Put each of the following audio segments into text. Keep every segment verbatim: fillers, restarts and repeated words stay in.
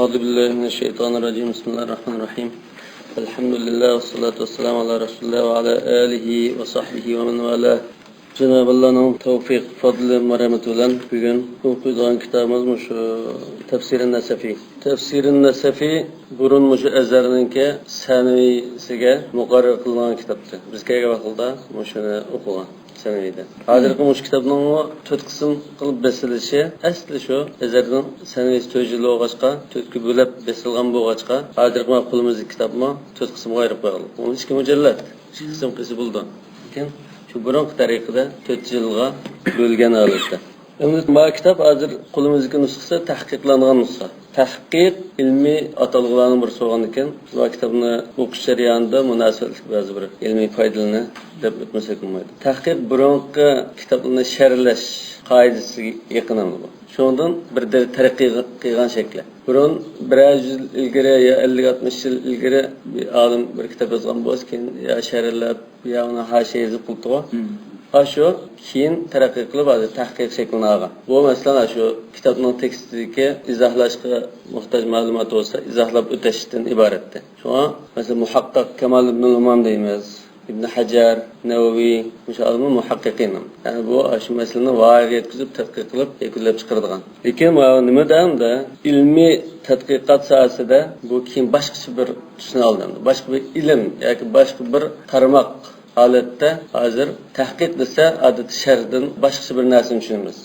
أعوذ بالله من الشيطان الرجيم. بسم الله الرحمن الرحيم. الحمد لله والصلاة والسلام على رسول الله وعلى آله وصحبه ومن والاه. جانابىللانىڭ تەۋپىق، پەزلى، مەرھەمىتى بىلەن بۈگۈن ئوقۇيدىغان كىتابىمىز مۇشۇ تەفسىرى نەسەفى. تەفسىرى نەسەفى بۇرۇن مۇشۇ ئەزھەرنىڭكى سەنىۋىسىگە مۇقەررەر قىلىنغان كىتابتى. بىز كەلگەن ۋاقىتتا مۇشۇنى ئوقۇغان سەنەۋىدە. ھازىرقى مۇشۇ كىتابنىڭمۇ تۆت قىسىم قىلىپ بېسىلىشى ئەسلى شۇ ئەزھەرنىڭ سەنەۋىسى تۆت يىل بولغاچقا، تۆتكە بۆلۈپ بېسىلغان بولغاچقا، ھازىرقى قولىمىزدىكى كىتابمۇ تۆت قىسىمغا ئايرىپ قويغان. ئۇنىڭ ئىككى مۇجەللەت، ئىككى قىسىم قىلسا بولىدۇ. لېكىن شۇ بۇرۇنقى تەرىقىدە تۆت يىلغا بۆلگەن ھالەتتە. ئەمدى ما كىتاب ھازىر قولىمىزدىكى نۇسخىسى تەھقىقلانغان نۇسخا. تەھقىق ئىلمىي ئاتالغۇلارنىڭ بىرسى بولغاندىكىن، ما كىتابنى ئوقۇش جەريانىدا مۇناسىۋەتلىك بەزى بىر ئىلمىي پايدىلىرىنى دەپ ئۆتمىسەك بولمايدۇ. تەھقىق بۇرۇنقى كىتابلارنى شەرھلەش قائىدىسىگە يېقىن ئەمدى بۇ. شۇنىڭدىن بىر دەرىجە تەرەققىي قىلغان شەكلى. بۇرۇن بىرەر يۈز يىل ئىلگىرى يا ئەللىك ئاتمىش يىل ئىلگىرى بىر ئالىم بىر كىتاب يازغان بولسا، كېيىن يا شەرھلەپ، يا ئۇنى ھاشىيە يېزىپ قىلىپتىغۇ. مم. ئاشۇ كېيىن تەرەققىي قىلىپ، ھازىر تەھقىق شەكلىنى ئالغان. بۇ، مەسىلەن، ئاشۇ كىتابنىڭ تېكىستىدىكى ئىزاھلاشقا موھتاج مەلۇمات بولسا، ئىزاھلاپ ئۆتۈشتىن ئىبارەتتى. شۇڭا، مەسىلەن، مۇھەققىق كامال ئىبنۇل ھۇمام دەيمىز، ئىبن ھەجەر، نەۋەۋى، مۇشۇ ئالىملار مۇھەققىقىن. يەنى بۇ ئاشۇ مەسىلىنى ۋايىغا يەتكۈزۈپ، تەتقىق قىلىپ، يەكۈنلەپ چىقىرىدىغان. لېكىن ماۋۇ نېمە دەمدە؟ ئىلمىي تەتقىقات ساھەسىدە بۇ كېيىن باشقىچە بىر تۈسنى ئالدى. باشقا بىر ئىلىم ياكى باشقا بىر تارماق ھالەتتە ھازىر تەھقىق دېسە، ئادەتتە شەرھدىن باشقىچە بىر نەرسىنى چۈشىنىمىز.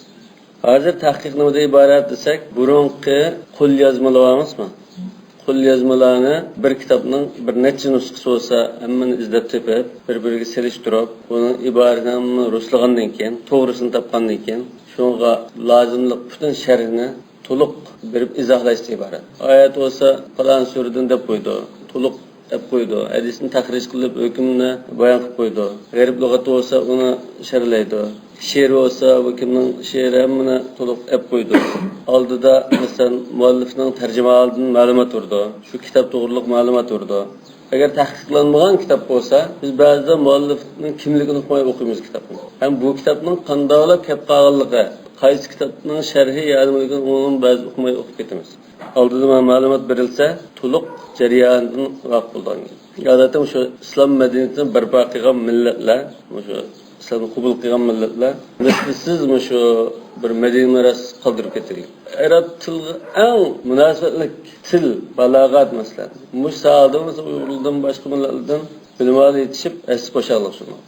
ھازىر تەھقىق نېمىدىن ئىبارەت دېسەك، بۇرۇنقى قوليازمىلار بار ئەمەسمۇ؟ قوليازمىلارنى بىر كىتابنىڭ بىر نەچچە نۇسخىسى بولسا، ھەممىنى ئىزدەپ تېپىپ، بىر-بىرىگە سېلىشتۇرۇپ، بۇنىڭ ئىبارىتىنى ھەممىنى رۇسلىغاندىن كېيىن، توغرىسىنى تاپقاندىن كېيىن، شۇنىڭغا لازىملىق پۈتۈن شەرھنى تولۇق بېرىپ ئىزاھلاشتىن ئىبارەت. ئايەت بولسا پالان سۈرىدىن دەپ قويىدۇ، تولۇق دەپ قويىدۇ. ھەدىسنى تەخرىج قىلىپ ھۆكۈمنى بايان قىلىپ قويىدۇ. غەرب لۇغىتى بولسا ئۇنى شەرھلەيدۇ. شېئىر بولسا بۇ كىمنىڭ شېئىرى، ھەممىنى تولۇق ئەپ قويىدۇ. ئالدىدا، مەسىلەن، مۇئەللىفنىڭ تەرجىمىھالىدىن مەلۇمات بېرىدۇ. شۇ كىتاب توغرۇلۇق مەلۇمات بېرىدۇ. ئەگەر تەھقىقلانمىغان كىتاب بولسا، بىز بەزىدە مۇئەللىفنىڭ كىملىكىنى ئۇقماي ئوقۇيمىز كىتابنى. ھەم بۇ كىتابنىڭ قانداقلاپ كەپ قالغانلىقى، قايسى كىتابنىڭ شەرھى يا نېمىلىكىنى ئومۇمەن بەزىدە ئۇقماي ئوقۇپ كېتىمىز. ئالدىدا مانا مەلۇمات بېرىلسە، تولۇق جەريانىدىن ۋاقىپ بولىدىغان گەپ. ئادەتتە مۇشۇ ئىسلام مەدەنىيىتىنى بەرپا قىلغان مىللەتلەر، مۇشۇ ئىسلامنى قوبۇل قىلغان مىللەتلەر نىسبىتىسىز مۇشۇ بىر مەدەنىي مىراس قالدۇرۇپ كەتكەن. ئەرەب تىلىغا ئەڭ مۇناسىۋەتلىك تىل، بالاغەت، مەسىلەن. مۇشۇ ساھەدە مەسىلەن ئۇيغۇرلاردىن باشقا مىللەتلەردىن بىلىم ئالىپ يېتىشىپ، ھەسسە قوشالىق شۇنىڭ.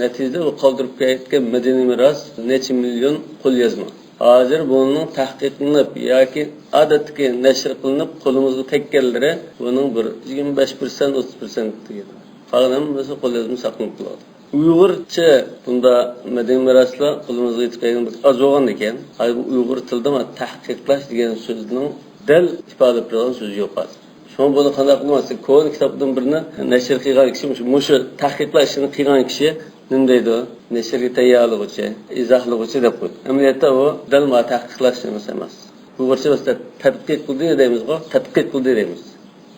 نەتىجىدە ئۇ قالدۇرۇپ كەتكەن مەدەنىي مىراس نەچچە مىليون قوليازما. ھازىر بۇنىڭ تەھقىقلىنىپ ياكى ئادەتتىكى نەشر قىلىنىپ قولىمىزغا تەگكەنلىرى بۇنىڭ بىر يىگىرمە بەش پىرسەنت، ئوتتۇز پىرسەنت دېگەن. قالغان ھەممىسى قوليازما ساقلىنىپ قالىدۇ. ئۇيغۇرچە بۇنداق مەدەنىي مىراسلار قولىمىزغا يېتىپ كەلگەن بىر ئاز بولغاندىكىن، ھازىر بۇ ئۇيغۇر تىلىدا مانا تەھقىقلاش دېگەن سۆزنىڭ دەل ئىپادىلەپ بېرىدىغان سۆزى يوق ھازىر. شۇڭا بۇنى قانداق قىلماس؟ كونا كىتابتىن بىرنى نەشر قىلغان كىشى مۇشۇ، مۇشۇ تەھقىقلاشنى قىلغان كىشى نېمە دەيدۇ؟ نەشرگە تەييارلىغۇچى، ئىزاھلىغۇچى دەپ قويىدۇ. ئەمەلىيەتتە ئۇ دەل مانا تەھقىقلاش نېمىسى ئەمەس. ئۇيغۇرچە بىز تەتقىق قىلدى دەيمىزغۇ، تەتقىق قىلدى دەيمىز.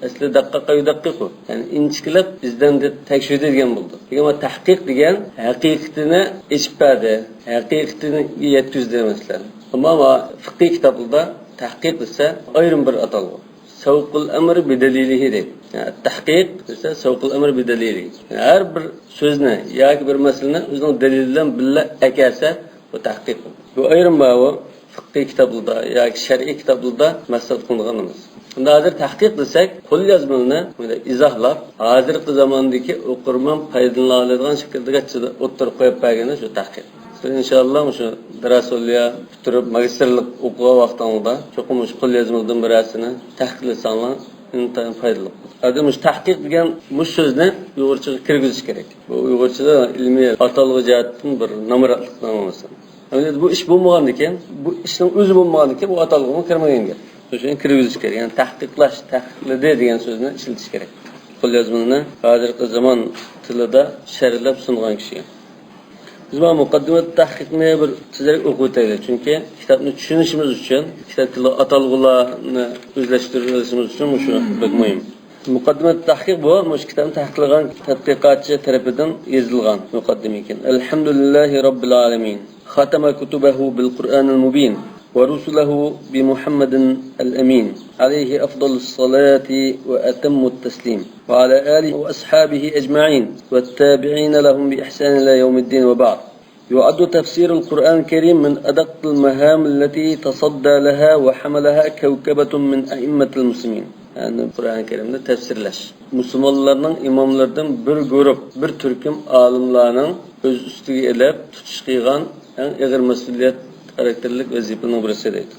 ئەسلى دەققەقە يۇدەققىقۇ، يەنى ئىنچىكىلەپ ئىزدەندى، تەكشۈردى دېگەن بولىدۇ. لېكىن بۇ تەھقىق دېگەن ھەقىقىتىنى ئېچىپ بەردى، ھەقىقىتىنى يەتكۈزدى، مەسىلەن. ئەمما ما فىقھىي كىتابلاردا تەھقىق دېسە ئايرىم بىر ئاتالغۇ. سەۋقۇل ئەمر بىدەلىلىھى دەيدۇ. يەنى تەھقىق دېسە سەۋقۇل ئەمر بىدەلىلىھى. يەنى ھەر بىر سۆزنى ياكى بىر مەسىلىنى ئۆزىنىڭ دەلىلى بىلەن بىللە ئەكەلسە، بۇ تەھقىق. بۇ ئايرىم بار، بۇ فىقھىي كىتابلاردا ياكى شەرئىي كىتابلاردا مەسلىھەت قىلىنغان ئەمەس. ئەمدى ھازىر تەھقىق دېسەك، قوليازمىنى ئىزاھلاپ، ھازىرقى زاماندىكى ئوقۇرمەن پايدىلىنالايدىغان شەكىلدىكى ئوتتۇرىغا قويۇپ بەرگىنى شۇ تەھقىق. بىز ئىنشاللا مۇشۇ دىراسە ئۇلىيا پۈتتۈرۈپ، ماگىستىرلىق ئوقۇغان ۋاقتىڭلاردا چوقۇم مۇشۇ قوليازمىلىرىدىن بىرەرسىنى تەھقىقلىسەڭلار ئىنتايىن پايدىلىق. ھازىر مۇشۇ تەھقىق دېگەن مۇشۇ سۆزنى ئۇيغۇرچىغا كىرگۈزۈش كېرەك. بۇ ئۇيغۇرچىدا ئىلمىي ئاتالغۇ جەھەتتىن بىر نامراتلىق نېمە بولسا. ئەمدى بۇ ئىش بولمىغاندىكىن، بۇ ئىشنىڭ ئۆزى بولمىغاندىكىن، بۇ ئاتالغۇمۇ كىرمىگەن گەپ. شۇنى كىرگۈزۈش كېرەك. يەنى تەھقىقلاش، تەھقىقلىدى دېگەن سۆزنى ئىشلىتىش كېرەك. قوليازمىنى ھازىرقى زامان تىلىدا شەرھلەپ سۇنغان كىشى. بىز مانا مۇقەددىمەت تەھقىقنى بىر تېزرەك ئوقۇۋېتەيلى. چۈنكى كىتابنى چۈشىنىشىمىز ئۈچۈن، كىتابتىكى ئاتالغۇلارنى ئۆزلەشتۈرۈۋېلىشىمىز ئۈچۈن مۇشۇ بەك مۇھىم. مۇقەددىمەت تەھقىق بۇ، مۇشۇ كىتابنى تەھقىق قىلغان تەتقىقاتچى تەرىپىدىن يېزىلغان مۇقەددىمە ئىكەن. ئەلھەمدۇلىللاھى رەببىل ئالەمىن. ختم كتبه بالقرآن المبين. ورسله بمحمد الأمين عليه أفضل الصلاة وأتم التسليم وعلى آله وأصحابه أجمعين والتابعين لهم بإحسان إلى يوم الدين وبعد. يعد تفسير القرآن الكريم من أدق المهام التي تصدى لها وحملها كوكبة من أئمة المسلمين. يەنى قۇرئان كەرىمنى تەپسىرلەش مۇسۇلمانلارنىڭ ئىماملىرىدىن بىر گۇرۇپ، بىر تۈركۈم ئالىملارنىڭ ئۆز ئۈستىگە ئېلىپ تۇتۇش قىلغان ئەڭ ئېغىر مەسئۇلىيەت خاراكتېرلىك ۋەزىپىنىڭ بىرسى دەيدۇ.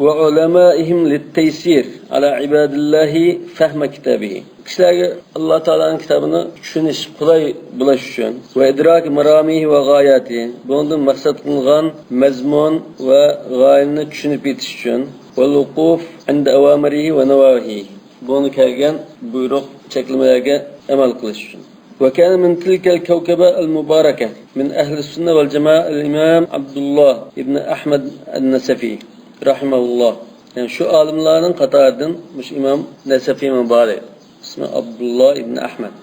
وعلمائهم للتيسير على عباد الله فهم كتابه. كىشىلەرگە ئاللا تائالانىڭ كىتابىنى چۈشىنىش قولاي بولۇش ئۈچۈن، وإدراك مراميه وغاياته، بۇنىڭدىن مەقسەت قىلىنغان مەزمۇن ۋە غايىنى چۈشىنىپ يېتىش ئۈچۈن، والوقوف عند أوامره ونواهيه، بۇنى كەلگەن بۇيرۇق، چەكلىمىلەرگە ئەمەل قىلىش ئۈچۈن. وكان من تلك الكوكبة المباركة من أهل السنة والجماعة الإمام عبد الله بن أحمد النسفي رحمه الله. يەنى شۇ ئالىملارنىڭ قاتارىدىن مۇشۇ ئىمام نەسەفىمۇ بار ئىدى. ئىسمى ئابدۇللا ئىبن ئەھمەد.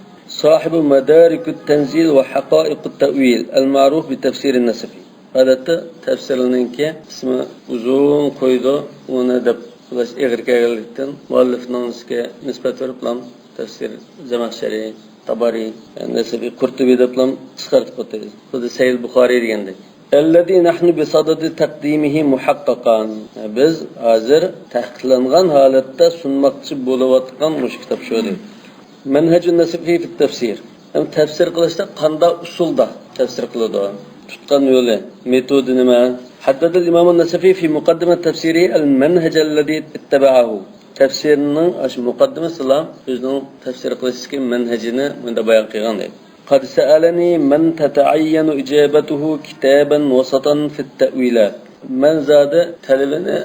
صاحب مدارك التنزيل وحقائق التأويل المعروف بتفسير النسفي. ئادەتتە تەپسىرنىڭكى ئىسمى ئۇزۇن قويىدۇ، ئۇنى دەپ قىلىش ئېغىر كەلگەنلىكتىن، مۇئەللىپنىڭ ئىسمىگە نىسبەت بېرىپلا تەپسىر زەمەخشەرى، تابارى، نەسەفى، قۇرتۇبى دەپلا قىسقارتىپ قويدى. خۇددى سەھىھ بۇخارىي دېگەندەك. الذي نحن بصدد تقديمه محققا. بىز ھازىر تەھقىقلانغان ھالەتتە سۇنماقچى بولۇۋاتقان مۇشۇ كىتاب شۇ دەيدۇ. منهج النسفي في التفسير. يەنى تەپسىر قىلىشتا قانداق ئۇسۇلدا تەپسىر قىلىدۇ؟ تۇتقان يولى، مېتودى نېمە؟ حدد الإمام النسفي في مقدمة تفسيره المنهج الذي اتبعه. تەپسىرنىڭ ئاشۇ مۇقەددىمىسىلا ئۆزىنىڭ تەپسىر قىلىشتىكى مەنھەجىنى مۇنداق بايان قىلغان دەيدۇ. قد سألني من تتعين إجابته كتابا وسطا في التأويلات. مەن زادى تەلىپىنى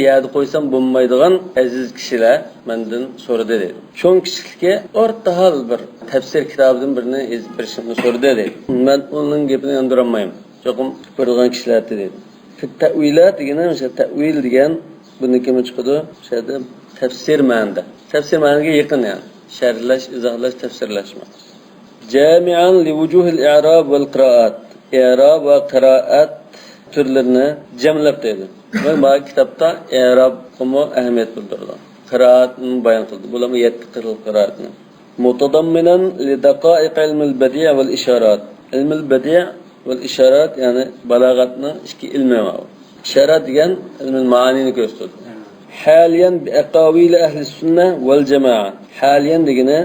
يەردە قويسام بولمايدىغان ئەزىز كىشىلەر مەندىن سورىدى دەيدۇ. چوڭ كىچىكلىكى ئورتا ھال بىر تەپسىر كىتابىدىن بىرنى يېزىپ بېرىشىمنى سورىدى دەيدۇ. مەن ئۇنىڭ گېپىنى ياندۇرالمايمەن. چوقۇم بېرىدىغان كىشىلەر دەيدۇ. في التأويلات دېگىنى، مۇشۇ تەئۋىل دېگەن بۇنىڭكىمۇ چىقىدۇ. مۇشۇ يەردە تەپسىر مەنىدە. تەپسىر مەنىگە يېقىن، يەنى شەرھلەش، ئىزاھلاش، تەپسىرلەش مەنىسى. جامعا لوجوه الإعراب والقراءات. ئېراب ۋە قىرائەت تۈرلىرىنى جەملەپ دەيدۇ. ۋە ما كىتابتا ئېرابقىمۇ ئەھمىيەت بىلدۈرىدۇ. قىرائەتنى بايان قىلدى. بۇلارمۇ يەتتە خىل قىرائەتنى. متضمنا لدقائق علم البديع والإشارات. ئىلمىل بەدىئ ۋەل ئىشارات، يەنى بالاغەتنىڭ ئىككى ئىلمى بار. ئىشارات دېگەن ئىلمىل مائانىنى كۆرسىتىدۇ. حاليا بأقاويل أهل السنة والجماعة. ھالىيەن دېگىنى،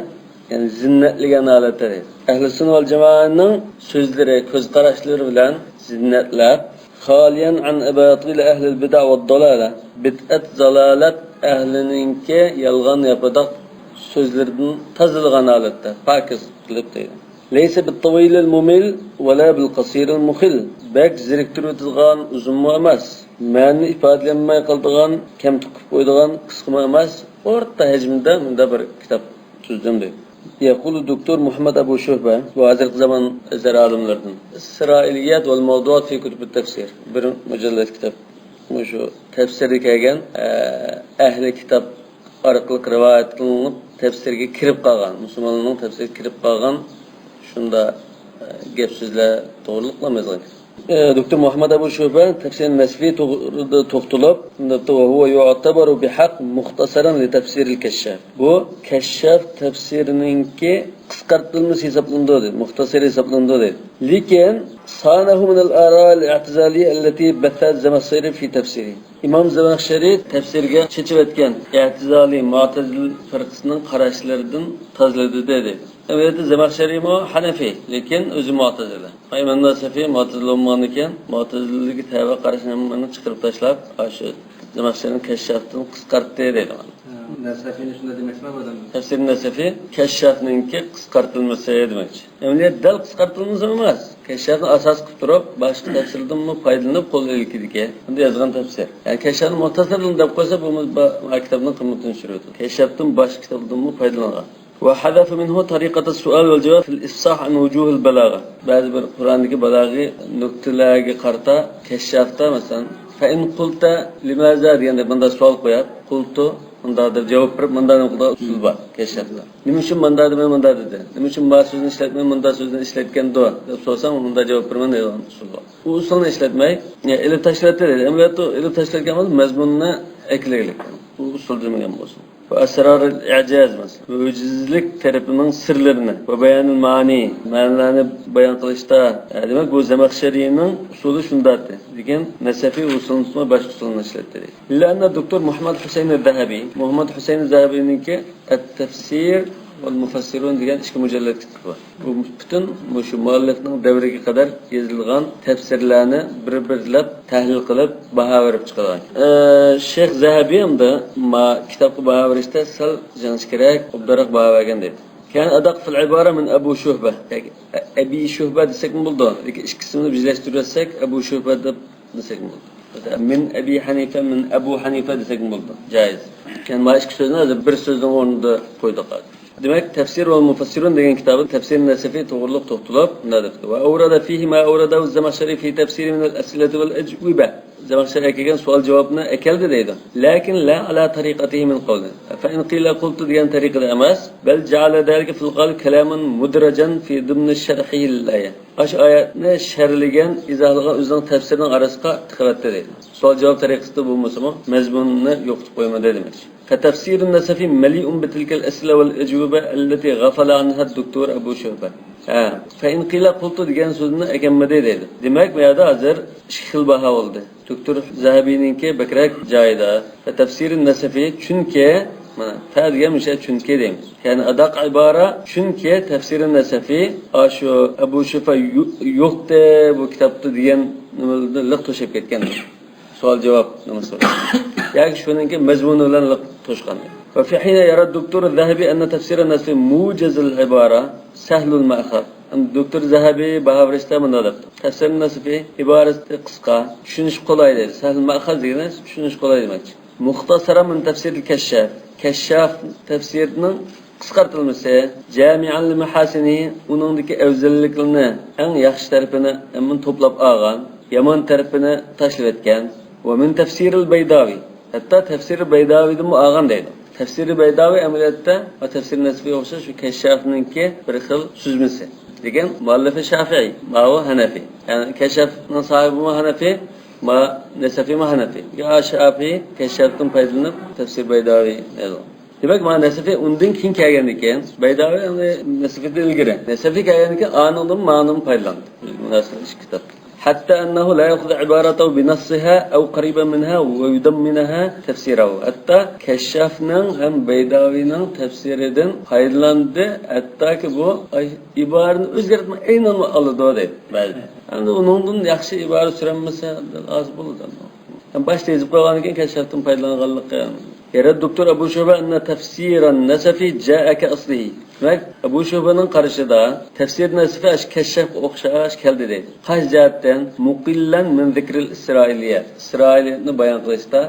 يەنى زىننەتلىگەن ھالەتتە دەيدۇ. ئەھلى سۈننە ۋەل جامائەنىڭ سۆزلىرى، كۆز قاراشلىرى بىلەن زىننەتلەپ، خاليا عن أباطيل أهل البدع والضلالة. بىدئەت، زالالەت ئەھلىنىڭكى يالغان ياپىداق سۆزلىرىدىن تازىلىغان ھالەتتە، پاكىز قىلىپ دەيدۇ. ليس بالطويل الممل ولا بالقصير المخل. بەك زېرىكتۈرۈۋېتىدىغان ئۇزۇنمۇ ئەمەس، مەنىنى ئىپادىلىيەلمەي قالىدىغان، كەمتۈك قىلىپ قويىدىغان قىسقىمۇ ئەمەس، ئورتا ھەجىمدە مۇنداق بىر كىتاب تۈزدۈم دەيدۇ. يەقۇلۇ دوكتور مۇھەممەد ئەبۇ شۇبە، بۇ ھازىرقى زامان ئەزھەر ئالىملىرىدىن. ئىسرائىلىيات ۋەل مەۋزۇئات فى كۇتۇبىت تەفسىر. بىر مۇجەللەت كىتاب. مۇشۇ تەپسىرگە كەلگەن، ئە، ئەھلى كىتاب ئارقىلىق رىۋايەت قىلىنىپ، تەپسىرگە كىرىپ قالغان، مۇسۇلمانلارنىڭ تەپسىرىگە كىرىپ قالغان شۇنداق، ئە، گەپ سۆزلەر توغرىلىقلا يازغان. ئە، دوكتور مۇھەممەد ئەبۇ شۇبە تەفسىر نەسفى توغرىدا توختىلىپ، دەپتۇ، وهو يعتبر بحق مختصرا لتفسير الكشاف. بۇ كەششاف تەپسىرىنىڭكى قىسقارتىلمىسى ھېسابلىنىدۇ دەيدۇ، مۇختەسىرى ھېسابلىنىدۇ دەيدۇ. لېكىن، صانه من الآراء الاعتزالية التي بثها الزمخشري في تفسيره. ئىمام زەمەخشەرى تەپسىرگە چېچىۋەتكەن ئەتىزالىي مۇئتەزىلە فىرقىسىنىڭ قاراشلىرىدىن تازىلىدى دەيدۇ. ئەمەلىيەتتە زەمەخشەرىمۇ ھەنەفىي، لېكىن ئۆزى مۇئتەزىلە. ئىمام نەسەفىي مۇئتەزىلە بولمىغاندىكىن، مۇئتەزىلىگە تەۋە قاراشنى ھەممىنى چىقىرىپ تاشلاپ، ئاشۇ زەمەخشەرىنى كەششافتىن قىسقارتتى دەيدىغان. نەسەفىينى شۇنداق دېمەكچىما بۇ ئادەم؟ تەفسىر نەسەفىي كەششافنىڭكى قىسقارتىلمىسى دېمەكچى. ئەمەلىيەت دەل قىسقارتىلمىسى ئەمەس. كەششافنى ئاساس قىلىپ تۇرۇپ، باشقا تەپسىرلىرىدىنمۇ پايدىلىنىپ قولىدىكى ئەمدى يازغان تەپسىر. يەنى كەششافنى مۇختەسەرلا دەپ قويسا، بۇ، بۇ، بۇ كىتابنىڭ قىممىتىنى چۈشۈرىدۇ. كەششافتىن باشقا كىتابلاردىنمۇ پايدىلانغان. وحذف منه طريقة السؤال والجواب في الإفصاح عن وجوه البلاغة. بەزى بىر قۇرئاندىكى بالاغىي نۇكتىلەرگە قارىتا كەششافتا، مەسىلەن، فإن قلت لماذا دېگەندە بۇنداق سوئال قويۇپ، قلت مۇنداق دەپ جاۋاب بېرىپ، مۇنداق دېگەن ئۇسۇل بار كەششافتا. نېمە ئۈچۈن مۇنداق دېمەي، مۇنداق دېدى؟ نېمە ئۈچۈن ما سۆزنى ئىشلەتمەي، مۇنداق سۆزنى ئىشلەتكەندۇ؟ دەپ سورىساڭ، مۇنداق جاۋاب بېرىمەن دەيدىغان ئۇسۇل بار. ئۇ ئۇسۇلنى ئىشلەتمەي، يا، ئېلىپ تاشلىۋەتتى دەيدۇ. ئەمەلىيەتتە ئېلىپ تاشلىۋەتكەن بولسا، مەزمۇنىنى ئەكېلىگلىك. ئۇ ئۇسۇل دېمىگەن بولسۇن. ۋە ئەسرارىل ئىجاز مەسىلەن. مۆجىزىلىك تەرىپىنىڭ سىرلىرىنى. ۋە بەيانىل مەئانى. مەنىلەرنى بايان قىلىشتا. ئە، دېمەك، بۇ زەمەخشەرىنىڭ ئۇسۇلى شۇنداقتى. لېكىن نەسەفى ئۇسۇلىنى تۇتماي، باشقا ئۇسۇلنى ئىشلەتتى دەيدۇ. إلا أن الدكتور محمد حسين الذهبي، مۇھەممەد ھۈسەيىن زەھەبىنىڭكى التفسير والمفسرون دېگەن ئىككى مۇجەللەت كىتابى بار. بۇ پۈتۈن مۇشۇ مۇئەللىپنىڭ دەۋرىگە قەدەر يېزىلغان تەپسىرلەرنى بىر-بىرلەپ تەھلىل قىلىپ، باھا بېرىپ چىقىدىغان. ئە، شەيخ زەھەبى ئەمدى ما كىتابقا باھا بېرىشتە سەل جىڭىشكىرەك، ئوبدانراق باھا بەرگەن دەيدۇ. كان أدق في العبارة من أبو شعبة. ياكى ئەبى شۇئبە دېسەكمۇ بولىدۇ. لېكىن ئىككىسىنى بىرلەشتۈرۈۋەتسەك، ئەبۇ شۇئبە دەپ دېسەكمۇ بولىدۇ. مەسىلەن، من أبي حنيفة، من أبو حنيفة دېسەكمۇ بولىدۇ. جائىز. يەنى ما ئىككى سۆزنى ھازىر بىر سۆزنىڭ ئورنىدا قويدۇق ھازىر. دېمەك، تەپسىر ۋە مۇفەسسىرۇن دېگەن كىتابى تەپسىر نەسىفى توغرۇلۇق توختىلىپ، مۇنداق دەپتۇ. وأورد فيه ما أورده الزمخشري في تفسيره من الأسئلة والأجوبة. زەمخشەرى ئەكەلگەن سوئال جاۋابنى ئەكەلدى دەيدۇ. لكن لا على طريقته من قوله. فإن قيل قلت دېگەن تەرىقىدە ئەمەس. بل جعل ذلك في القول كلاما مدرجا في ضمن شرحه للآية. ئاشۇ ئايەتنى شەرھلىگەن، ئىزاھلىغان ئۆزىنىڭ تەپسىرىنىڭ ئارىسىغا تىقىۋەتتى دەيدۇ. سوئال جاۋاب تەرىقىسىدە بولمىسىمۇ، مەزمۇنىنى يوقىتىپ قويمىدى دېمەكچى. فتفسير النسفي مليء بتلك الأسئلة والأجوبة التي غفل عنها الدكتور أبو شعبة. ھە، فإن قيل قلت دېگەن سۆزنى ئەكەلمىدى دەيدۇ. دېمەك، بۇ يەردە ھازىر ئىككى خىل باھا بولدى. دوكتور زەھەبىنىڭكى بەكرەك جايىدا. فتفسير النسفي، چۈنكى، مانا، فە دېگەن مۇشۇ چۈنكى دەيمىز. يەنى ئاداق ئىبارە، چۈنكى تەفسىرى نەسەفى، ئاشۇ ئەبۇ شۇفا يو-، يوقتى بۇ كىتابتا دېگەن نېمىلەردىن لىق توشۇپ كەتكەن. سوئال جاۋاب نېمىسى بار. ياكى شۇنىڭكى مەزمۇنى بىلەن لىق توشقان. وفي حين يرى الدكتور الذهبي أن تفسير النسفي موجز العبارة سهل المأخذ. ئەمدى دوكتور زەھەبى باھا بېرىشتە مۇنداق دەپتۇ. تەفسىر نەسفى ئىبارىسى قىسقا، چۈشىنىش قولاي دەيدۇ. سەھل مەخەز دېگىنى چۈشىنىش قولاي دېمەكچى. مۇختەسەرەن مىن تەفسىرىل كەششاف. كەششاف تەفسىرىنىڭ قىسقارتىلمىسى. جامىئەن لىمەھاسىنىھى، ئۇنىڭدىكى ئەۋزەللىكلىرىنى، ئەڭ ياخشى تەرىپىنى ھەممىنى توپلاپ ئالغان، يامان تەرىپىنى تاشلىۋەتكەن. ۋە مىن تەفسىرىل بەيداۋى. ھەتتا تەفسىرى بەيداۋىدىمۇ ئالغان دەيدۇ. تەفسىرى بەيداۋى ئەمەلىيەتتە ۋە تەفسىرى نەسفىگە ئوخشاش شۇ كەششافنىڭكى بىر خىل سۈزمىسى. لېكىن مۇئەللىپى شافىئىي، ماۋۇ ھەنەفىي. يەنى كەششافنىڭ ساھىبىمۇ ھەنەفىي، ما نەسەفىمۇ ھەنەفىي. يا شافىئىي كەششافتىن پايدىلىنىپ تەفسىر بەيداۋى يازغان. دېمەك، مانا نەسەفى ئۇندىن كېيىن كەلگەندىكىن، بەيداۋى ئەمدى نەسەفىدىن ئىلگىرى. نەسەفى كەلگەندىكىن ئانىڭدىن مانىڭدىن پايدىلاندى. مۇناسىۋەتلىك ئىككى كىتاب. حتى أنه لا يأخذ عبارته بنصها أو قريبا منها ويدمنها تفسيره. ھەتتا كەششافنىڭ ھەم بەيداۋىنىڭ تەپسىرىدىن پايدىلاندى، ھەتتاكى بۇ ئاي-، ئىبارىنى ئۆزگەرتمەي ئەينەنلا ئالىدۇ دەيدۇ بەزى. ئەمدى ئۇنىڭدىن ياخشى ئىبارە سۈرەلمىسە، ھازىر بولىدۇ. ھەم باشتا يېزىپ قويغاندىن كېيىن كەششافتىن پايدىلانغانلىقى. يرى الدكتور أبو شعبة أن تفسير النسفي جاء كأصله. دېمەك، ئەبۇ شۇبىنىڭ قارىشىدا تەفسىر نەسفى ئاشۇ كەششافقا ئوخشاش كەلدى دەيدۇ. قايسى جەھەتتىن؟ مۇقىللەن مىن زىكرىل ئىسرائىلىيەت. ئىسرائىلىيەتنى بايان قىلىشتا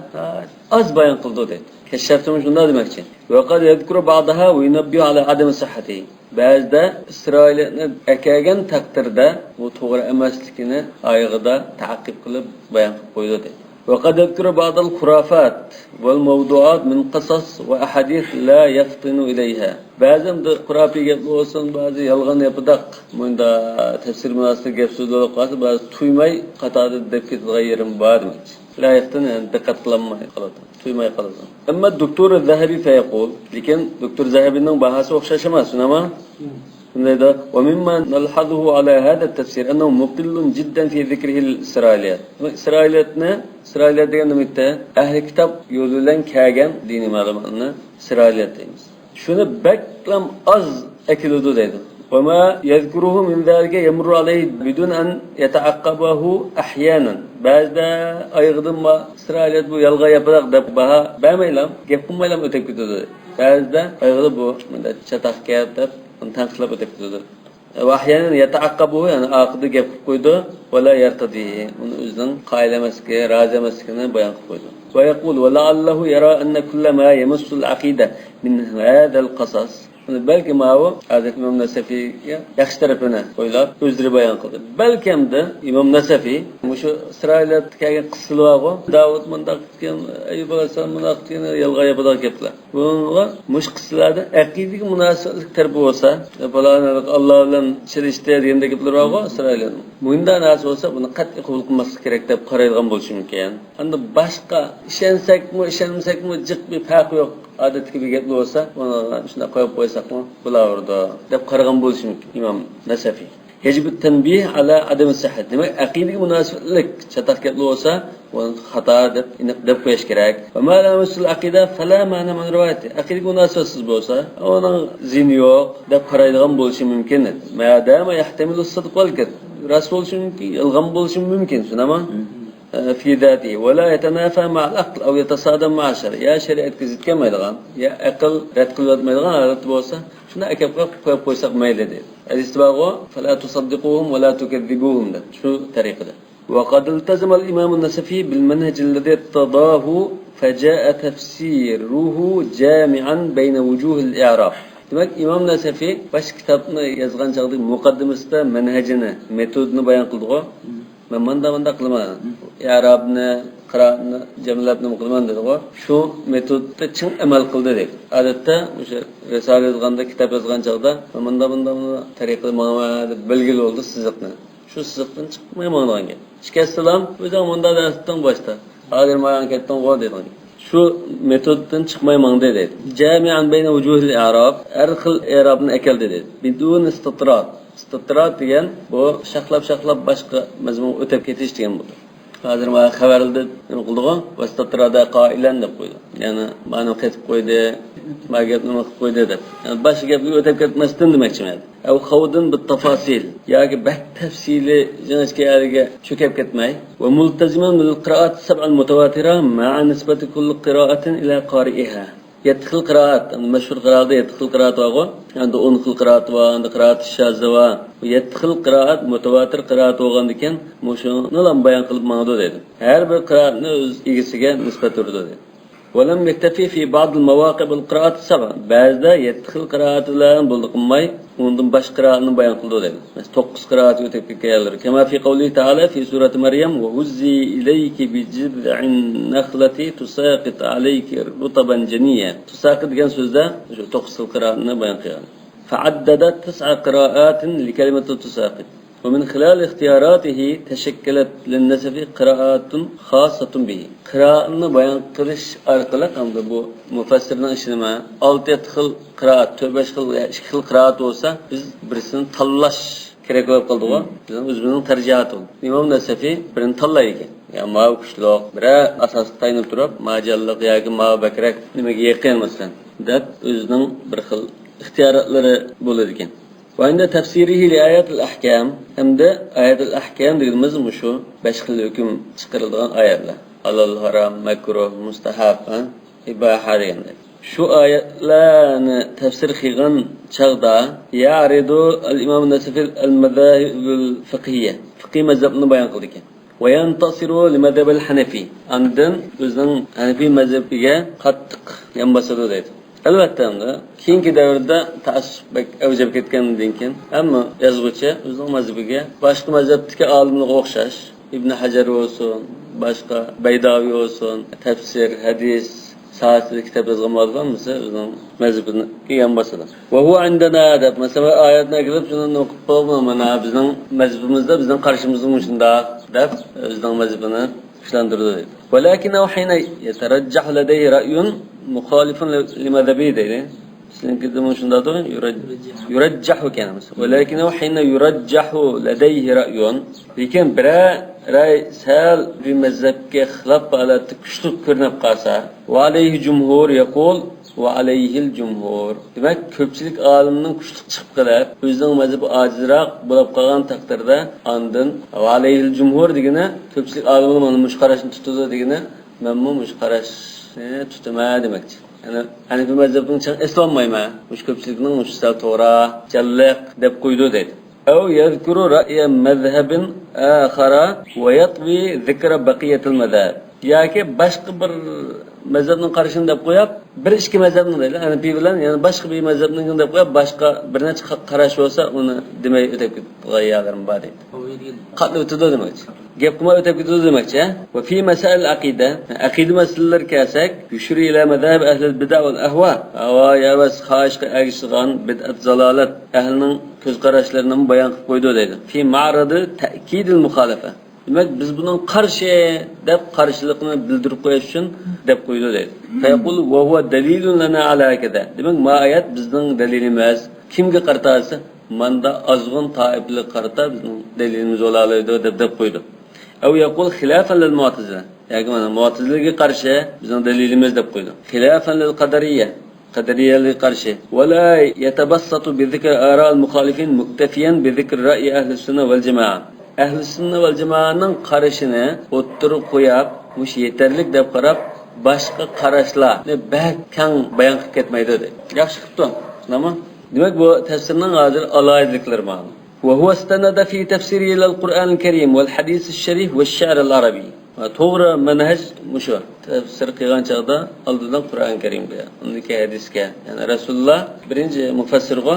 ئاز بايان قىلىدۇ دەيدۇ. كەششافتىمۇ شۇنداق دېمەكچى. ۋەقەد يەزكۇرۇ بەئدەھا ۋە يۇنەببىھۇ ئەلا ئادەمى سىھھەتىھى. بەزىدە ئىسرائىلىيەتنى ئەكەلگەن تەقدىردە بۇ توغرا ئەمەسلىكىنى ئايىغىدا تەقىب قىلىپ بايان قىلىپ قويىدۇ دەيدۇ. ۋەقەد يەزكۇرۇ بەئدەل خۇرافات ۋەل مەۋدۇئات مىن قىسەس ۋە ئەھادىس لا يەفتىنۇ ئىلەيھا. بەزى ئەمدى خۇراپىي گەپلەر بولسۇن، بەزى يالغان ياپىداق، مۇنداق تەپسىر مۇناسىۋەتلىك گەپ سۆزلەر بولۇپ قالسا، بەزى تۇيماي قاتاردا دەپ كېتىدىغان يېرىم بار دېمەكچى. لا يەفتىنۇ، يەنى دىققەت قىلالماي قالىدۇ، تۇيماي قالىدۇ. ئەمما دوكتور زەھەبى فەيەقۇل، لېكىن دوكتور زەھەبىنىڭ باھاسى ئوخشاش ئەمەس، شۇنداقمۇ؟ شۇندايدا، ومما نلحظه على هذا التفسير أنه مقل جدا في ذكره للإسرائيليات. ئىسرائىلىيەتنى، ئىسرائىلىيەت دېگەن نېمە؟ ئەھلى كىتاب يولى بىلەن كەلگەن دىنىي مەلۇماتنى ئىسرائىلىيەت دەيمىز. شۇنى بەكلا ئاز ئەكېلىدۇ دەيدۇ. وما يذكره من ذلك يمر عليه بدون أن يتعقبه أحيانا. بەزىدە ئايىغىدىن ما ئىسرائىلىيەت بۇ يالغان ياپىداق دەپ باھا بەرمەيلا، گەپ قىلمايلا ئۆتۈپ كېتىدۇ. بەزىدە ئايىغىدا بۇ مۇنداق چاتاق گەپ دەپ ئۇنى تەنقىدلەپ ئۆتۈپ كېتىدۇ. وأحيانا يتعقبه، يەنى ئارقىدا گەپ قىلىپ قويىدۇ. ولا يرتضيه، ئۇنى ئۆزىنىڭ قايىل ئەمەسلىكى، رازى ئەمەسلىكىنى بايان قىلىپ قويىدۇ. ويقول ولعله يرى أن كل ما يمس العقيدة من هذا القصص. بەلكى ماۋۇ ھازىر ئىمام نەسەفىيگە ياخشى تەرىپىنى ئويلاپ، ئۆزلىرى بايان قىلدى. بەلكەمدە ئىمام نەسەفىي مۇشۇ ئىسرائىلىياتتا كەلگەن قىسسىلار بارغۇ، داۋۇت مۇنداق دېگەن، ئەييۇب ئەلەيھىسسالام مۇنداق دېگەن، يالغان ياپىدىغان گەپلەر. بۇنىڭغا مۇشۇ قىسسىلاردا ئەقىدىگە مۇناسىۋەتلىك تەرىپى بولسا، پالان ئاللا بىلەن چېلىشتى دېگەندەك گەپلەر بارغۇ ئىسرائىلىياتنىڭ. مۇنداق نەرسە بولسا، بۇنى قەتئىي قوبۇل قىلماسلىق كېرەك دەپ قارايدىغان بولۇشى مۇمكىن. ئەمدى باشقا، ئىشەنسەكمۇ، ئىشەنمىسەكمۇ، جىق بىر پەرقى يوق. ئادەتتىكى بىر گەپلا بولسا، ئۇنى شۇنداق قويۇپ قويساقمۇ بولاۋېرىدۇ، دەپ قارىغان بولۇشى مۇمكىن ئىمام نەسەفى. يجب التنبيه على عدم الصحة. دېمەك، ئەقىدىگە مۇناسىۋەتلىك چاتاق گەپلا بولسا، ئۇنى خاتا دەپ، ئېنىق دەپ قويۇش كېرەك. وما لا يمس العقيدة فلا معنى من روايته. ئەقىدىگە مۇناسىۋەتسىز بولسا، ئۇنىڭ زىيىنى يوق، دەپ قارايدىغان بولۇشى مۇمكىن. ما دام يحتمل الصدق والكذب. راست بولۇشى مۇمكىن، يالغان بولۇشى مۇمكىن، شۇنداقمۇ؟ في ذاته ولا يتنافى مع العقل أو يتصادم مع الشرع. يا شەرىئەتكە زىت كەلمەيدىغان، يا ئەقىل رەت قىلىۋەتمەيدىغان ھالەتتە بولسا، شۇنداق ئەكەپ قويۇپ قويساق مەيلى دەيدۇ. ھەدىستە بارغۇ، فلا تصدقوهم ولا تكذبوهم دەپ، شۇ تەرىقىدە. وقد التزم الإمام النسفي بالمنهج الذي ارتضاه فجاء تفسيره جامعا بين وجوه الإعراب. دېمەك، ئىمام نەسەفى باش كىتابنى يازغان چاغدا مۇقەددىمىسىدە مەنھەجىنى، مېتودىنى بايان قىلدىغۇ. مەن مانداق، مانداق قىلىمەن. ئىئرابنى، قىرائەتنى جەملەپ نېمە قىلىمەن دېدىغۇ. شۇ مېتودتا چىڭ ئەمەل قىلدى دەيدۇ. ئادەتتە مۇشۇ رىسالە يازغاندا، كىتاب يازغان چاغدا، مەن مۇنداق، مۇنداق، مۇنداق تەرىقىدە ماڭىمەن دەپ بەلگىلى بولدى سىزىقنى. شۇ سىزىقتىن چىقماي ماڭىدىغان گەپ. شىكەستىلام، ئۆزۈڭ مۇنداق دەپ ئۆتتۈڭ باشتا. ھازىر ماڭا كەتتىڭغۇ دېدىڭ. شۇ مېتودتىن چىقماي ماڭدى دەيدۇ. جامعا بين وجوه الإعراب، ھەر خىل ئېرابنى ئەكەلدى دەيدۇ. بدون استطراد. ئىستىتراد دېگەن بۇ شاخلاپ-شاخلاپ باشقا مەزمۇنغا ئۆتۈپ كېتىش دېگەن بولىدۇ. ھازىر مانا خەۋەردە نېمە قىلدىغۇ؟ واستطرد قائلا دەپ قويدى. يەنى مانا قىلىپ قويدى، ما گەپنى نېمە قىلىپ قويدى دەپ. يەنى باشقا گەپكە ئۆتۈپ كەتمەستىن دېمەكچىمەن. أو خوض بالتفاصيل. ياكى بەك تەپسىلىي جىڭىچكە يەرگە چۆكۈپ كەتمەي. وملتزما بالقراءات السبع المتواترة مع نسبة كل قراءة إلى قارئها. يەتتە خىل قىرائەت، مەشھۇر قىرائەتتە يەتتە خىل قىرائەت بارغۇ. ئەمدى ئون خىل قىرائەت بار، ئەمدى قىرائەت شاززە بار. بۇ يەتتە خىل قىرائەت مۇتەۋاتىر قىرائەت بولغاندىكىن، مۇشۇنىلا بايان قىلىپ ماڭىدۇ دەيدۇ. ھەر بىر قىرائەتنى ئۆز ئىگىسىگە نىسبەت بېرىدۇ دەيدۇ. ولم يكتفي في بعض المواقع بالقراءات السبع. بەزىدە يەتتە خىل قىرائەت بىلەن بولدى قىلماي، ئۇنىڭدىن باشقا قىرائەتنى بايان قىلىدۇ دەيدۇ. مەسىلەن، توققۇز قىرائەتكە ئۆتۈپ كەتكەن يەرلىرى. كما في قوله تعالى في سورة مريم، وهزي إليك بجذع النخلة تساقط عليك رطبا جنيا. تساقط دېگەن سۆزدە شۇ توققۇز خىل قىرائەتنى بايان قىلغان. فعدد تسع قراءات لكلمة تساقط. ومن خلال اختياراته تشكلت للنسفي قراءات خاصة به. قىرائەتنى بايان قىلىش ئارقىلىق، ئەمدى بۇ مۇفەسسىرنىڭ ئىشى نېمە؟ ئالتە يەتتە خىل قىرائەت، تۆت بەش خىل، ئىككى خىل قىرائەت بولسا، بىز بىرسىنى تاللاش كېرەك بولۇپ قالدىغۇ. بىزنىڭ ئۆزىمىزنىڭ تەرجىھاتى بولدى. ئىمام نەسەفى بىرىنى تاللايدىكەن. يا ماۋۇ كۈچلۈك، بىرەر ئاساسقا تايىنىپ تۇرۇپ، ماۋۇ جانلىق ياكى ماۋۇ بەكرەك نېمىگە يېقىن مەسىلەن، دەپ ئۆزىنىڭ بىر خىل ئىختىياراتلىرى بولىدىكەن. وعند تفسيره لآيات الأحكام، ھەمدە ئايەتۇل ئەھكام دېگىنىمىز مۇشۇ بەش خىل ھۆكۈم چىقىرىلىدىغان ئايەتلەر. ھالال، ھارام، مەكرۇھ، مۇستەھەب، ھە؟ ئىباھە دېگەندەك. شۇ ئايەتلەرنى تەپسىر قىلغان چاغدا يەرىدۇ ئەل ئىمام نەسىفىل ئەل مەزاھىبۇل فىقھىيە، فىقھىي مەزھەپنى بايان قىلىدىكەن. ۋەيەنتەسىرۇ لىمەزھەبىل ھەنەفى، ئاندىن ئۆزىنىڭ ھەنەفىي مەزھىپىگە قاتتىق يان باسىدۇ دەيدۇ. ئەلۋەتتە، ئەمدى كېيىنكى دەۋردە تەئەسسۇپ بەك ئەۋج ئېلىپ كەتكەندىن كېيىن، ھەممە يازغۇچى ئۆزىنىڭ مەزھىپىگە، باشقا مەزھەپتىكى ئالىملارغا ئوخشاش، ئىبن ھەجەر بولسۇن، باشقا بەيداۋى بولسۇن، تەپسىر، ھەدىس ساھەسىدە كىتاب يازغان ئالىملار ھەممىسى ئۆزىنىڭ مەزھىپىگە يان باسىدۇ. ۋەھۇۋە ئىندەنا دەپ، مەسىلەن، بىر ئايەتنى ئەكىرىپ، شۇنى نوقۇپ قويۇپ، مانا بىزنىڭ مەزھىپىمىزدە، بىزنىڭ قارىشىمىزدا مۇشۇنداق دەپ، ئۆزىنىڭ مەزھىپىنى كۈچلەندۈرىدۇ دەيدۇ. ولكنه حين يترجح لديه رأي مخالف لمذهبه دەيدۇ. سىزنىڭكىدىمۇ شۇنداقتۇ؟ يرج-، يرجح ئىكەن. ولكنه حين يرجح لديه رأي، لېكىن بىرەر راي سەل بىر مەزھەپكە خىلاپ ھالەتتە كۈچلۈك كۆرۈنۈپ قالسا، وعليه جمهور يقول، وعليه الجمهور. دېمەك، كۆپچىلىك ئالىمنىڭ كۈچلۈك چىقىپ قېلىپ، ئۆزىنىڭ مەزھىپى ئاجىزراق بولۇپ قالغان تەقدىردە، ئاندىن وعليه الجمهور دېگىنى، كۆپچىلىك ئالىملار مانا مۇشۇ قاراشنى تۇتىدۇ دېگىنى، مەنمۇ مۇشۇ قاراشنى تۇتىمەن دېمەكچى. يەنى ھەنىفىي مەزھەپنىڭ چىڭ ئېسىۋالمايمەن. مۇشۇ كۆپچىلىكنىڭ مۇشۇ سەل توغرا، جانلىق دەپ قويىدۇ دەيدۇ. أو يذكر رأي مذهب آخر ويطوي ذكر بقية المذاهب. ياكى باشقا بىر مەزھەپنىڭ قارىشىنى دەپ قويۇپ، بىر ئىككى مەزھەپنىڭ دەيلى، ھەنىفىي بىلەن يەنە باشقا بىر مەزھەپنىڭكىنى دەپ قويۇپ، باشقا بىر نەچچە قا-، قاراش بولسا، ئۇنى دېمەي ئۆتۈپ كېتىدىغان يەرلىرىمۇ بار دەيدۇ. قاتنى ئۆتىدۇ دېمەكچى. گەپ قىلماي ئۆتۈپ كېتىدۇ دېمەكچى، ھە؟ وفي مسائل العقيدة، ئەقىدە مەسىلىلىرى كەلسەك، يشير إلى مذاهب أهل البدع والأهواء، ھاۋا-ھەۋەس، خاھىشقا ئەگىشىدىغان بىدئەت، زالالەت ئەھلىنىڭ كۆز قاراشلىرىنىمۇ بايان قىلىپ قويىدۇ دەيدۇ. في معرض تأكيد المخالفة. دېمەك، بىز بۇنىڭ قارشى دەپ قارشىلىقنى بىلدۈرۈپ قويۇش ئۈچۈن دەپ قويىدۇ دەيدۇ. فيقول وهو دليل لنا على كذا. دېمەك، ما ئايەت بىزنىڭ دەلىلىمىز. كىمگە قارىتا دېسە، ماندا ئازغۇن تائىپىلەرگە قارىتا بىزنىڭ دەلىلىمىز بولالايدۇ دەپ، دەپ قويىدۇ. أو يقول خلافا للمعتزلة. ياكى مانا مۇئتەزىلىگە قارشى بىزنىڭ دەلىلىمىز دەپ قويىدۇ. خلافا للقدرية. قەدىرىيەلەرگە قارشى. ولا يتبسط بذكر آراء المخالفين مكتفيا بذكر رأي أهل السنة والجماعة. ئەھلى سۈننە ۋەل جامائەنىڭ قارىشىنى ئوتتۇرىغا قويۇپ، مۇشۇ يېتەرلىك دەپ قاراپ، باشقا قاراشلارنى بەك كەڭ بايان قىلىپ كەتمەيدۇ دەيدۇ. ياخشى قىپتۇ. شۇنداقمۇ؟ دېمەك، بۇ تەپسىرنىڭ ھازىر ئالاھىدىلىكلىرى مانا. وهو استند في تفسيره إلى القرآن الكريم والحديث الشريف والشعر العربي. توغرا مەنھەج مۇشۇ. تەپسىر قىلغان چاغدا ئالدىدىن قۇرئان كەرىمگە، ئاندىن كېيىن ھەدىسكە. يەنى رەسۇلۇللا بىرىنچى مۇفەسسىرغۇ،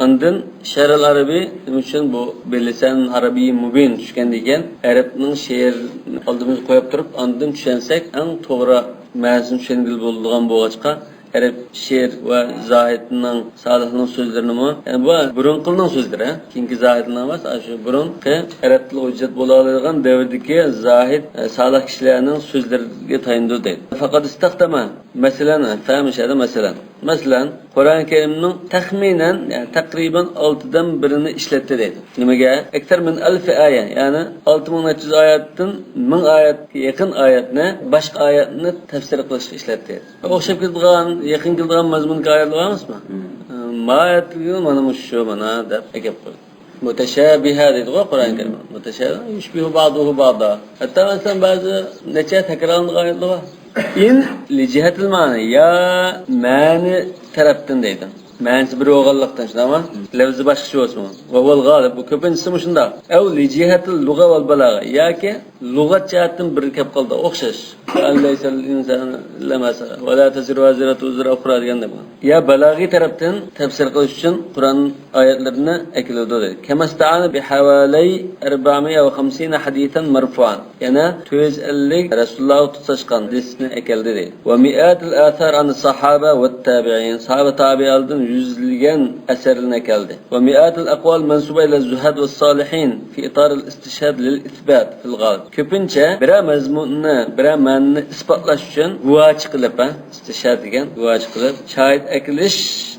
ئاندىن شەرئەل ئەرەبىي. نېمە ئۈچۈن؟ بۇ بىلسان ئەرەبىي مۇبىن چۈشكەندىن كېيىن، ئەرەبنىڭ شېئىر ئالدىمىزغا قويۇپ تۇرۇپ، ئاندىن چۈشەنسەك، ئەڭ توغرا مەنىسىنى چۈشەنگىلى بولىدىغان بولغاچقا، ئەرەب شېئىر ۋە زاھىدنىڭ، سالىھنىڭ سۆزلىرىنىمۇ، يەنى بۇ بۇرۇنقىلارنىڭ سۆزلىرى، ھە؟ كېيىنكى زاھىدلار ئەمەس، ئاشۇ بۇرۇنقى ئەرەب تىلىغا ھۆججەت بولالايدىغان دەۋردىكى زاھىد، ئە، سالىھ كىشىلەرنىڭ سۆزلىرىگە تايىنىدۇ دەيدۇ. فقد استخدم، مەسىلەن، فە مۇشۇ يەردە مەسىلەن. مەسىلەن، قۇرئان كەرىمنىڭ تەخمىنەن، يەنى تەقرىبەن ئالتىدىن بىرىنى ئىشلەتتى دەيدۇ. نېمىگە؟ أكثر من ألف آية، يەنى ئالتە مىڭ نەچچە يۈز ئايەتتىن مىڭ ئايەتكە يېقىن ئايەتنى باشقا ئايەتنى تەپسىر قىلىشقا ئىشلەتتى. ئوخشاپ كېتىدىغان، يېقىن كېلىدىغان مەزمۇندىكى ئايەتلەر بار ئەمەسمۇ؟ مم. ئە، ما ئايەتلىكى مانا مۇشۇ، مانا دەپ ئەكەپ قويدى. مۇتەشابىھە دەيدىغۇ قۇرئان كەرىم. مۇتەشابىھ، يۇشبىھۇ بەئزۇھۇ بەئزا. ھەتتا مەسىلەن، بەزى نەچچە تەكرارلىنىدىغان ئايەتلەر بار. ئىن لىجىھەتىل مەنى، يا مەنى تەرەپتىن دەيدۇ. مەنىسى بىر بولغانلىقتىن، شۇنداقمۇ؟ لەۋزى باشقىچە بولسىمۇ. ۋەھۇۋەل غالىب، بۇ كۆپىنچىسى مۇشۇنداق. ئەۋ لىجىھەتىل لۇغە ۋەل بالاغە، ياكى لۇغەت جەھەتتىن بىر كەپ قالدى، ئوخشاش. قال لەيسەل ئىنسانۇ ئىللا ما سەئە، ۋە لا تەزىرۇ ۋازىرەتۇ ۋىزرا ئۇخرا دېگەندەك. يا بالاغىي تەرەپتىن تەپسىر قىلىش ئۈچۈن قۇرئان ئايەتلىرىنى ئەكېلىدۇ دەيدۇ. كەمەستەئانە بىھەۋالەي ئەربەئەمىئە ۋە خەمسىنە ھەدىسەن مەرفۇئەن. يەنە تۆت يۈز ئەللىك رەسۇلۇللاغا تۇتاشقان ھەدىسنى ئەكەلدى دەيدۇ. ۋە مىئاتىل ئاسار ئەن ساھابە ۋە تابىئىن. ساھابە تابىئىنلاردىن يۈزلىگەن ئەسەرلەرنى ئەكەلدى. ۋە مىئاتىل ئەقۋال مەنسۇبە ئىلە زۇھاد ۋە سالىھىن فى ئىتارىل ئىستىشھاد لىل ئىسبات فىل غالىب. كۆپىنچە بىرەر مەزمۇننى، بىرەر مەنىنى ئىسپاتلاش ئۈچۈن گۇۋاچى قىلىپ، ھە، ئىستىشھاد دېگەن گۇۋاچى قىلىپ، شاھىت ئەكېلىش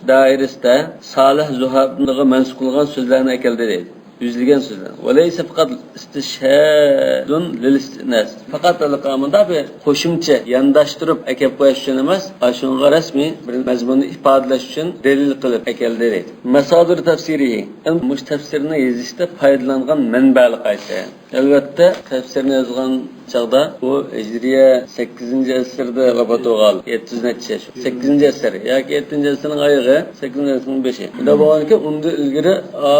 دائىرىسىدە سالىھ زۇھادلارغا مەنسۇپ قىلغان سۆزلەرنى ئەكەلدى دەيدۇ. يۈزلىگەن سۆزلەر. ۋەلەيسە پەقەت ئىستىشھادۇن لىل ئىستىئناس. پەقەت ھېلىقى مۇنداق بىر قوشۇمچە يانداشتۇرۇپ ئەكەپ قويۇش ئۈچۈن ئەمەس، ئاشۇنىڭغا رەسمىي بىر مەزمۇننى ئىپادىلەش ئۈچۈن دەلىل قىلىپ ئەكەلدى دەيدۇ. ماسادىر تەفسىرىھى. ئەمدى مۇشۇ تەپسىرنى يېزىشتا پايدىلانغان مەنبەلەر قايسى؟ ئەلۋەتتە، تەپسىرنى يازغان چاغدا ئۇ ھىجرىيە سەككىزىنچى ئەسىردە ۋاپات بولغان، يەتتە يۈز نەچچە يىل. سەككىزىنچى ئەسىر ياكى يەتتىنچى ئەسىرنىڭ ئايىغى، سەككىزىنچى ئەسىرنىڭ بېشى. شۇنداق بولغاندىكىن، ئۇندىن ئىلگىرى، ئا،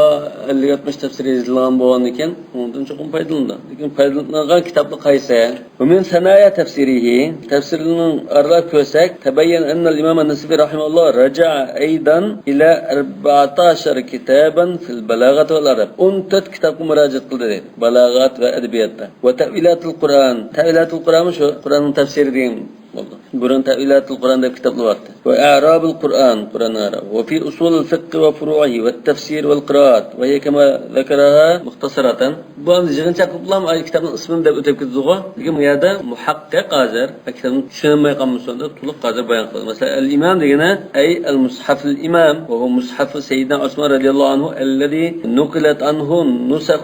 ئەللىك ئاتمىش تەپسىرى يېزىلغان بولغاندىكىن، ئۇنىڭدىن چوقۇم پايدىلىنىدۇ. لېكىن پايدىلىنىدىغان كىتابلار قايسى؟ ومن ثنايا تفسيره، تەپسىرلىرىنىڭ ئارىلاپ كۆرسەك، تبين أن الإمام النسفي رحمه الله رجع أيضا إلى أربعة عشر كتابا في البلاغة والأدب. ئون تۆت كىتابقا مۇراجىئەت قىلدى دەيدۇ. بالاغەت ۋە ئەدەبىياتتا. وتأويلات القرآن. تەئۋىلاتۇل قۇرئانمۇ شۇ قۇرئاننىڭ تەپسىرى دېگەن بولدى. بۇرۇن تەئۋىلاتۇل قۇرئان دەپ كىتابلار بار ئىدى. وإعراب القرآن، قۇرئان ئەرەب. وفي أصول الفقه وفروعه والتفسير والقراءات. وهي كما ذكرها مختصرة. بۇ ئەمدى يىغىنچاق قىلىپلا ئاي كىتابنىڭ ئىسمىنى دەپ ئۆتۈپ كېتىدىغۇ. لېكىن بۇ يەردە مۇھەققىق ھازىر كىتابنى چۈشىنەلمەي قالمىسۇن دەپ تولۇق ھازىر بايان قىلدى. مەسىلەن، ئەل ئىمام دېگىنى، أي المصحف الإمام، وهو مصحف سيدنا عثمان رضي الله عنه الذي نقلت عنه نسخ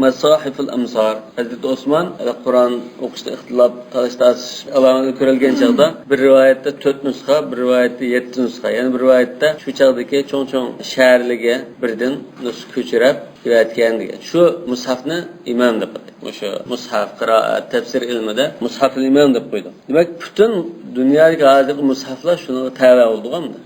مصاحف الأمصار. ھەزرىتى ئوسمان قۇرئان ئوقۇشتا ئىختىلاپ، تالاش-تارتىش ئالامەتلىرى كۆرۈلگەن چاغدا، بىر رىۋايەتتە تۆت نۇسخا، بىر رىۋايەتتە يەتتە نۇسخا، يەنە بىر رىۋايەتتە شۇ چاغدىكى چوڭ-چوڭ شەھەرلەرگە بىردىن نۇسخا كۆچۈرۈپ بېرىۋەتكەن دېگەن. شۇ مۇسھەفنى ئىمام دەپ ئاتايدۇ. مۇشۇ مۇسھەف، قىرائەت، تەپسىر ئىلمىدا مۇسھەفۇل ئىمام دەپ قويدۇق. دېمەك، پۈتۈن دۇنيادىكى ھازىرقى مۇسھەفلار شۇنىڭغا تەۋە بولىدىغۇ ئەمدى.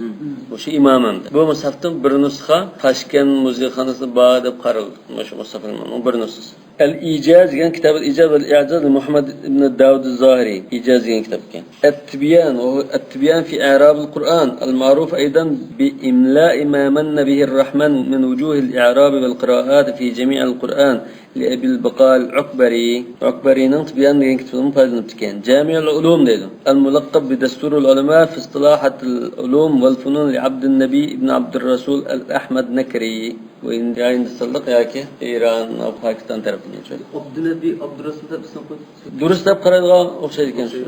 مۇشۇ ئىمام ئەمدى. بۇ مۇسھەفتىن بىر نۇسخا تاشكەنت مۇزېيخانىسىدا بار دەپ قارالدى. مۇشۇ مۇسھەفۇل ئىمامنىڭ بىر نۇسخىسى. ئەل ئىجاز دېگەن كىتاب، ئىجاز ۋەل ئىجاز مۇھەممەد ئىبن داۋۇد زاھىرى ئىجاز دېگەن كىتاب ئىكەن. ئەتتىبيان، ئەتتىبيان في إعراب القرآن المعروف أيضا بإملاء ما من به الرحمن من وجوه الإعراب والقراءات في جميع القرآن لأبي البقاء العكبري. ئۇكبەرىنىڭ تىبيان دېگەن كىتابىدىن پايدىلىنىپتىكەن. جامع العلوم دەيدۇ. الملقب بدستور العلماء في اصطلاحات العلوم والفنون لعبد النبي بن عبد الرسول الأحمد نكري. بۇ ئىندىيا، ھىندىستانلىق ياكى ئىران، پاكىستان تەرىپىدىن چىقىدۇ. ئابدۇنەبى، ئابدۇراسۇل دەپ ئىسىم قويۇپسىز. دۇرۇس دەپ قارايدىغان ئوخشايدىكەن شۇ.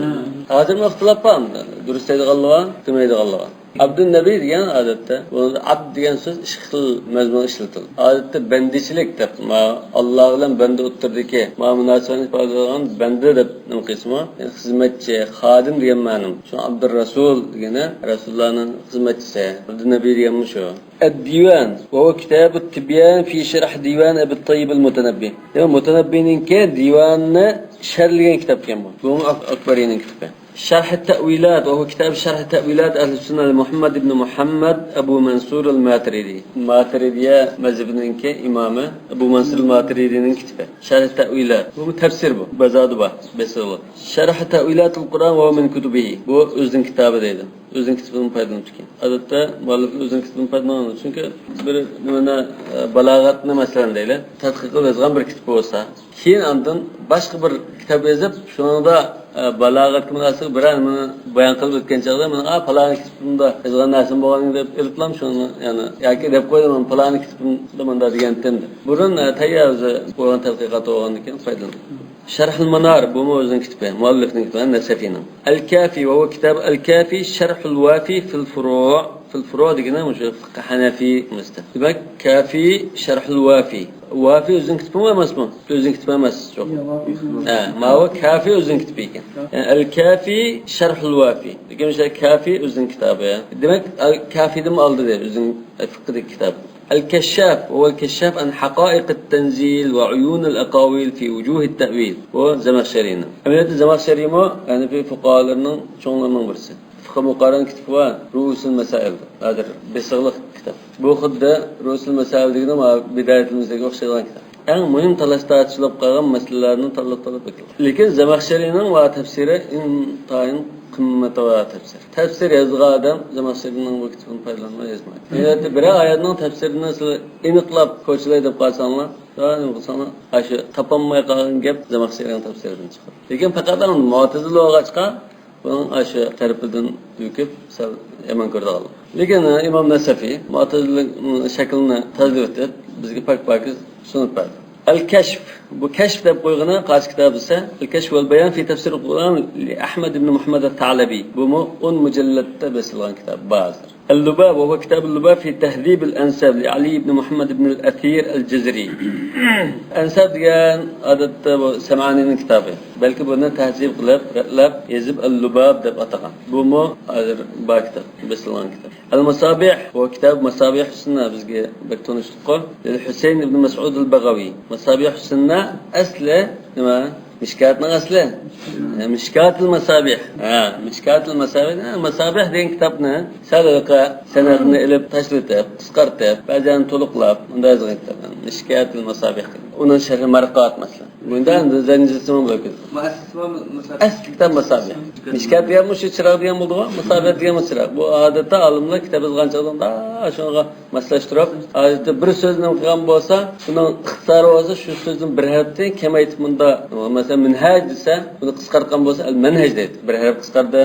ھازىرمۇ ئىختىلاپ بار ئەمدى. دۇرۇس دەيدىغانلار بار، دېمەيدىغانلار بار. ئابدۇنەبى دېگەن ئادەتتە، بۇ ئابد دېگەن سۆز ئىككى خىل مەزمۇندا ئىشلىتىلىدۇ. ئادەتتە بەندىچىلىك دەپ، ما، ئاللا بىلەن بەندە ئوتتۇرىدىكى ما مۇناسىۋەتنى ئىپادىلەيدىغان بەندە دەپ نېمە قىلسىمۇ، يەنى خىزمەتچى، خادىم دېگەن مەنىمۇ. شۇڭا ئابدۇرراسۇل دېگىنى رەسۇلۇللانىڭ خىزمەتچىسى. ئابدۇنەبى دېگەنمۇ شۇ. ئەددىۋان، ۋەھۇۋە كىتابۇت تىبيان فى شەرھ دىۋان ئەبىت تەييىب ئەل مۇتەنەببى. دېمەك، مۇتەنەببىنىڭكى دىۋاننى شەرھلىگەن كىتاب ئىكەن بۇ. بۇمۇ ئاك-، ئاكبەرىنىڭ كىتابى. شەرھ تەئۋىلات، ۋەھۇۋە كىتاب شەرھ تەئۋىلات ئەھلى سۈننە مۇھەممەد ئىبن مۇھەممەد ئەبۇ مەنسۇر ئەل ماتۇرىدى. ماتۇرىدىيە مەزھىپىنىڭكى ئىمامى ئەبۇ مەنسۇر ئەل ماتۇرىدىنىڭ كىتابى. شەرھ تەئۋىلات. بۇمۇ تەپسىر بۇ. بازاردا بار. بېسىلغان. شەرھ تەئۋىلاتىل قۇرئان ۋە مىن كۇتۇبىھى. بۇ ئۆزىنىڭ كىتابى دەيدۇ. ئۆزىنىڭ كىتابىدىن پايدىلىنىپتىكەن. ئادەتتە مۇئەللىپلەر ئۆزىنىڭ كىتابىدىن پايدىلانمايدۇ. چۈنكى بىر نېمىنى، ئە، بالاغەتنى مەسىلەن دەيلى، تەتقىق قىلىپ يازغان بىر كىتاب بولسا، كېيىن ئاندىن باشقا بىر كىتاب يېزىپ، شۇنىڭدا، ئە، بالاغەتكە مۇناسىۋەتلىك بىرەر نېمىنى بايان قىلىپ ئۆتكەن چاغدا، مانا، ئا، پالانى كىتابىمدا يازغان نەرسەم بولغان دەپ ئېلىپلام شۇنى، يەنى، ياكى دەپ قويدۇم، مانا، پالانى كىتابىمدا مۇنداق دېگەنتىم دەپ. بۇرۇن، ئە، تەييار ئۆزى بولغان تەتقىقات بولغاندىكىن پايدىلىنىدۇ. شەرھۇل مۇنار، بۇمۇ ئۆزىنىڭ كىتابى، مۇئەللىپنىڭ كىتابى، نەسەفىنىڭ. ئەل كافى، ۋەھۇۋە كىتاب ئەل كافى شەرھۇل ۋافى فىل فۇرۇ. فىل فۇرۇ دېگىنى مۇشۇ فىقھى ھەنەفى مەسىلە. دېمەك، كافى شەرھۇل ۋافى. ۋافى ئۆزىنىڭ كىتابىمۇ ئەمەسمۇ؟ ئۆزىنىڭ كىتابى ئەمەس، يوق. يا، ۋافى ئۆزىنىڭ. ھە، ماۋۇ كافى ئۆزىنىڭ كىتابى ئىكەن. يەنى ئەل كافى شەرھۇل ۋافى. لېكىن مۇشۇ كافى ئۆزىنىڭ كىتابى. دېمەك، ئەل كافىدىنمۇ ئالدى دەيدۇ، ئۆزىنىڭ فىقھىدىكى كىتاب. ئەل كەششاف، ۋەھۇۋەل كەششاف ئەن ھەقائىقىت تەنزىل ۋە ئۇيۇنىل ئەقاۋىل فى ۋۇجۇھىت تەئۋىل. بۇ زەمەخشەرىنىڭ. ئەمەلىيەتتە زەمەخشەرىمۇ ھەنەفىي فۇقاھالىرىنىڭ چوڭلىرىنىڭ بىرسى. فىقھى مۇقارەن كىتابى بار، رۇئۇسۇل مەسائىل دەپ. ھازىر بېسىقلىق كىتاب. بۇ خۇددى رۇئۇسۇل مەسائىل دېگىنى مانا بىدايەتىل مۇزدەگە ئوخشايدىغان كىتاب. ئەڭ مۇھىم تالاش-تارتىشلىق قالغان مەسىلىلەرنى تاللاپ-تاللاپ ئۆتكەن. لېكىن زەمەخشەرىنىڭ ۋە تەپسىرى ئىنتايىن قىممەتۋە تەپسىر. تەپسىر يازىدىغان ئادەم زەمەخشەرىنىڭ بۇ كىتابىنى پايدىلانماي يازمايدۇ. ئەلۋەتتە، بىرەر ئايەتنىڭ تەپسىرىنى سىلەر ئېنىقلاپ كوچىلاي دەپ قالساڭلار، دائىم قىلساڭلار، ئاشۇ تاپالماي قالغان گەپ زەمەخشەرىنىڭ تەپسىرىدىن چىقىدۇ. لېكىن پەقەت مۇتەزىلە بولغاچقا، بۇنىڭ ئاشۇ تەرىپىدىن ئۆكۈپ، سەل يامان كۆرىدىغانلار. لېكىن، ئە، ئىمام نەسەفى مۇتەزىلە شەكلىنى تازىلىۋېتىپ، بىزگە پاك-پاكىز سۇنۇپ بەردى. ئەل كەشف، بۇ كەشف دەپ قويغىنى قايسى كىتاب دېسە، ئەل كەشف ۋەل بايان فى تەفسىر قۇرئان لى ئەھمەد ئىبن مۇھەممەد ئەت-تەئلەبى. بۇمۇ ئون مۇجەللەتتە بېسىلغان كىتاب، بار ھازىر. ئەل لۇباب، ۋەھۇۋە كىتابۇل لۇباب فى تەھزىبىل ئەنساب لى ئەلى ئىبن مۇھەممەد ئىبنىل ئەسىر ئەل جەزرى. ئەنساب دېگەن ئادەتتە بۇ سەمئانىنىڭ كىتابى. بەلكى بۇنى تەھزىب قىلىپ، رەتلەپ، يېزىپ ئەل لۇباب دەپ ئاتىغان. بۇمۇ ھازىر بار كىتاب، بېسىلغان كىتاب. ئەل ماسابىھ، بۇ كىتاب ماسابىھ سۈننە بىزگە بەك تونۇشلۇققۇ. لىل ھۈسەين ئىبن مەسئۇد ئەل باغاۋى. ماسابىھ سۈننە ئەسلى نېمە؟ مىشكاتنىڭ ئەسلى. ھە، مىشكاتىل ماسابىھ. ھە، مىشكاتىل ماسابىھ. ھە، ماسابىھ دېگەن كىتابنى سەل ھېلىقى سەنەدنى ئېلىپ تاشلىتىپ، قىسقارتىپ، بەزىدە تولۇقلاپ، مۇنداق يازغان كىتاب. مىشكاتىل ماسابىھ. ئۇنىڭ شەرھى مارقات مەسىلەن. بۇندا ئەمدى زەنجىرسىمۇ بولىدۇ. مۇئەسسىسىمۇ مۇسابىھ. ئەسلى كىتاب ماسابىھ. مىشكات دېگەن مۇشۇ چىراغ دېگەن بولىدىغۇ، ماسابىھ دېگەن بۇ چىراغ. بۇ ئادەتتە ئالىملار كىتاب يازغان چاغدا شۇنىڭغا ماسلاشتۇرۇپ، ئادەتتە بىر سۆزنى قىلغان بولسا، شۇنىڭ ئىختىسارى بولسا، شۇ سۆزدىن بىر ھەرپنى كېمەيتىپ مۇندا، مەسىلەن، مىنھاج دېسە، بۇنى قىسقارتقان بولسا، ئەل مەنھەج دەيدۇ. بىر ھەرپ قىسقاردى.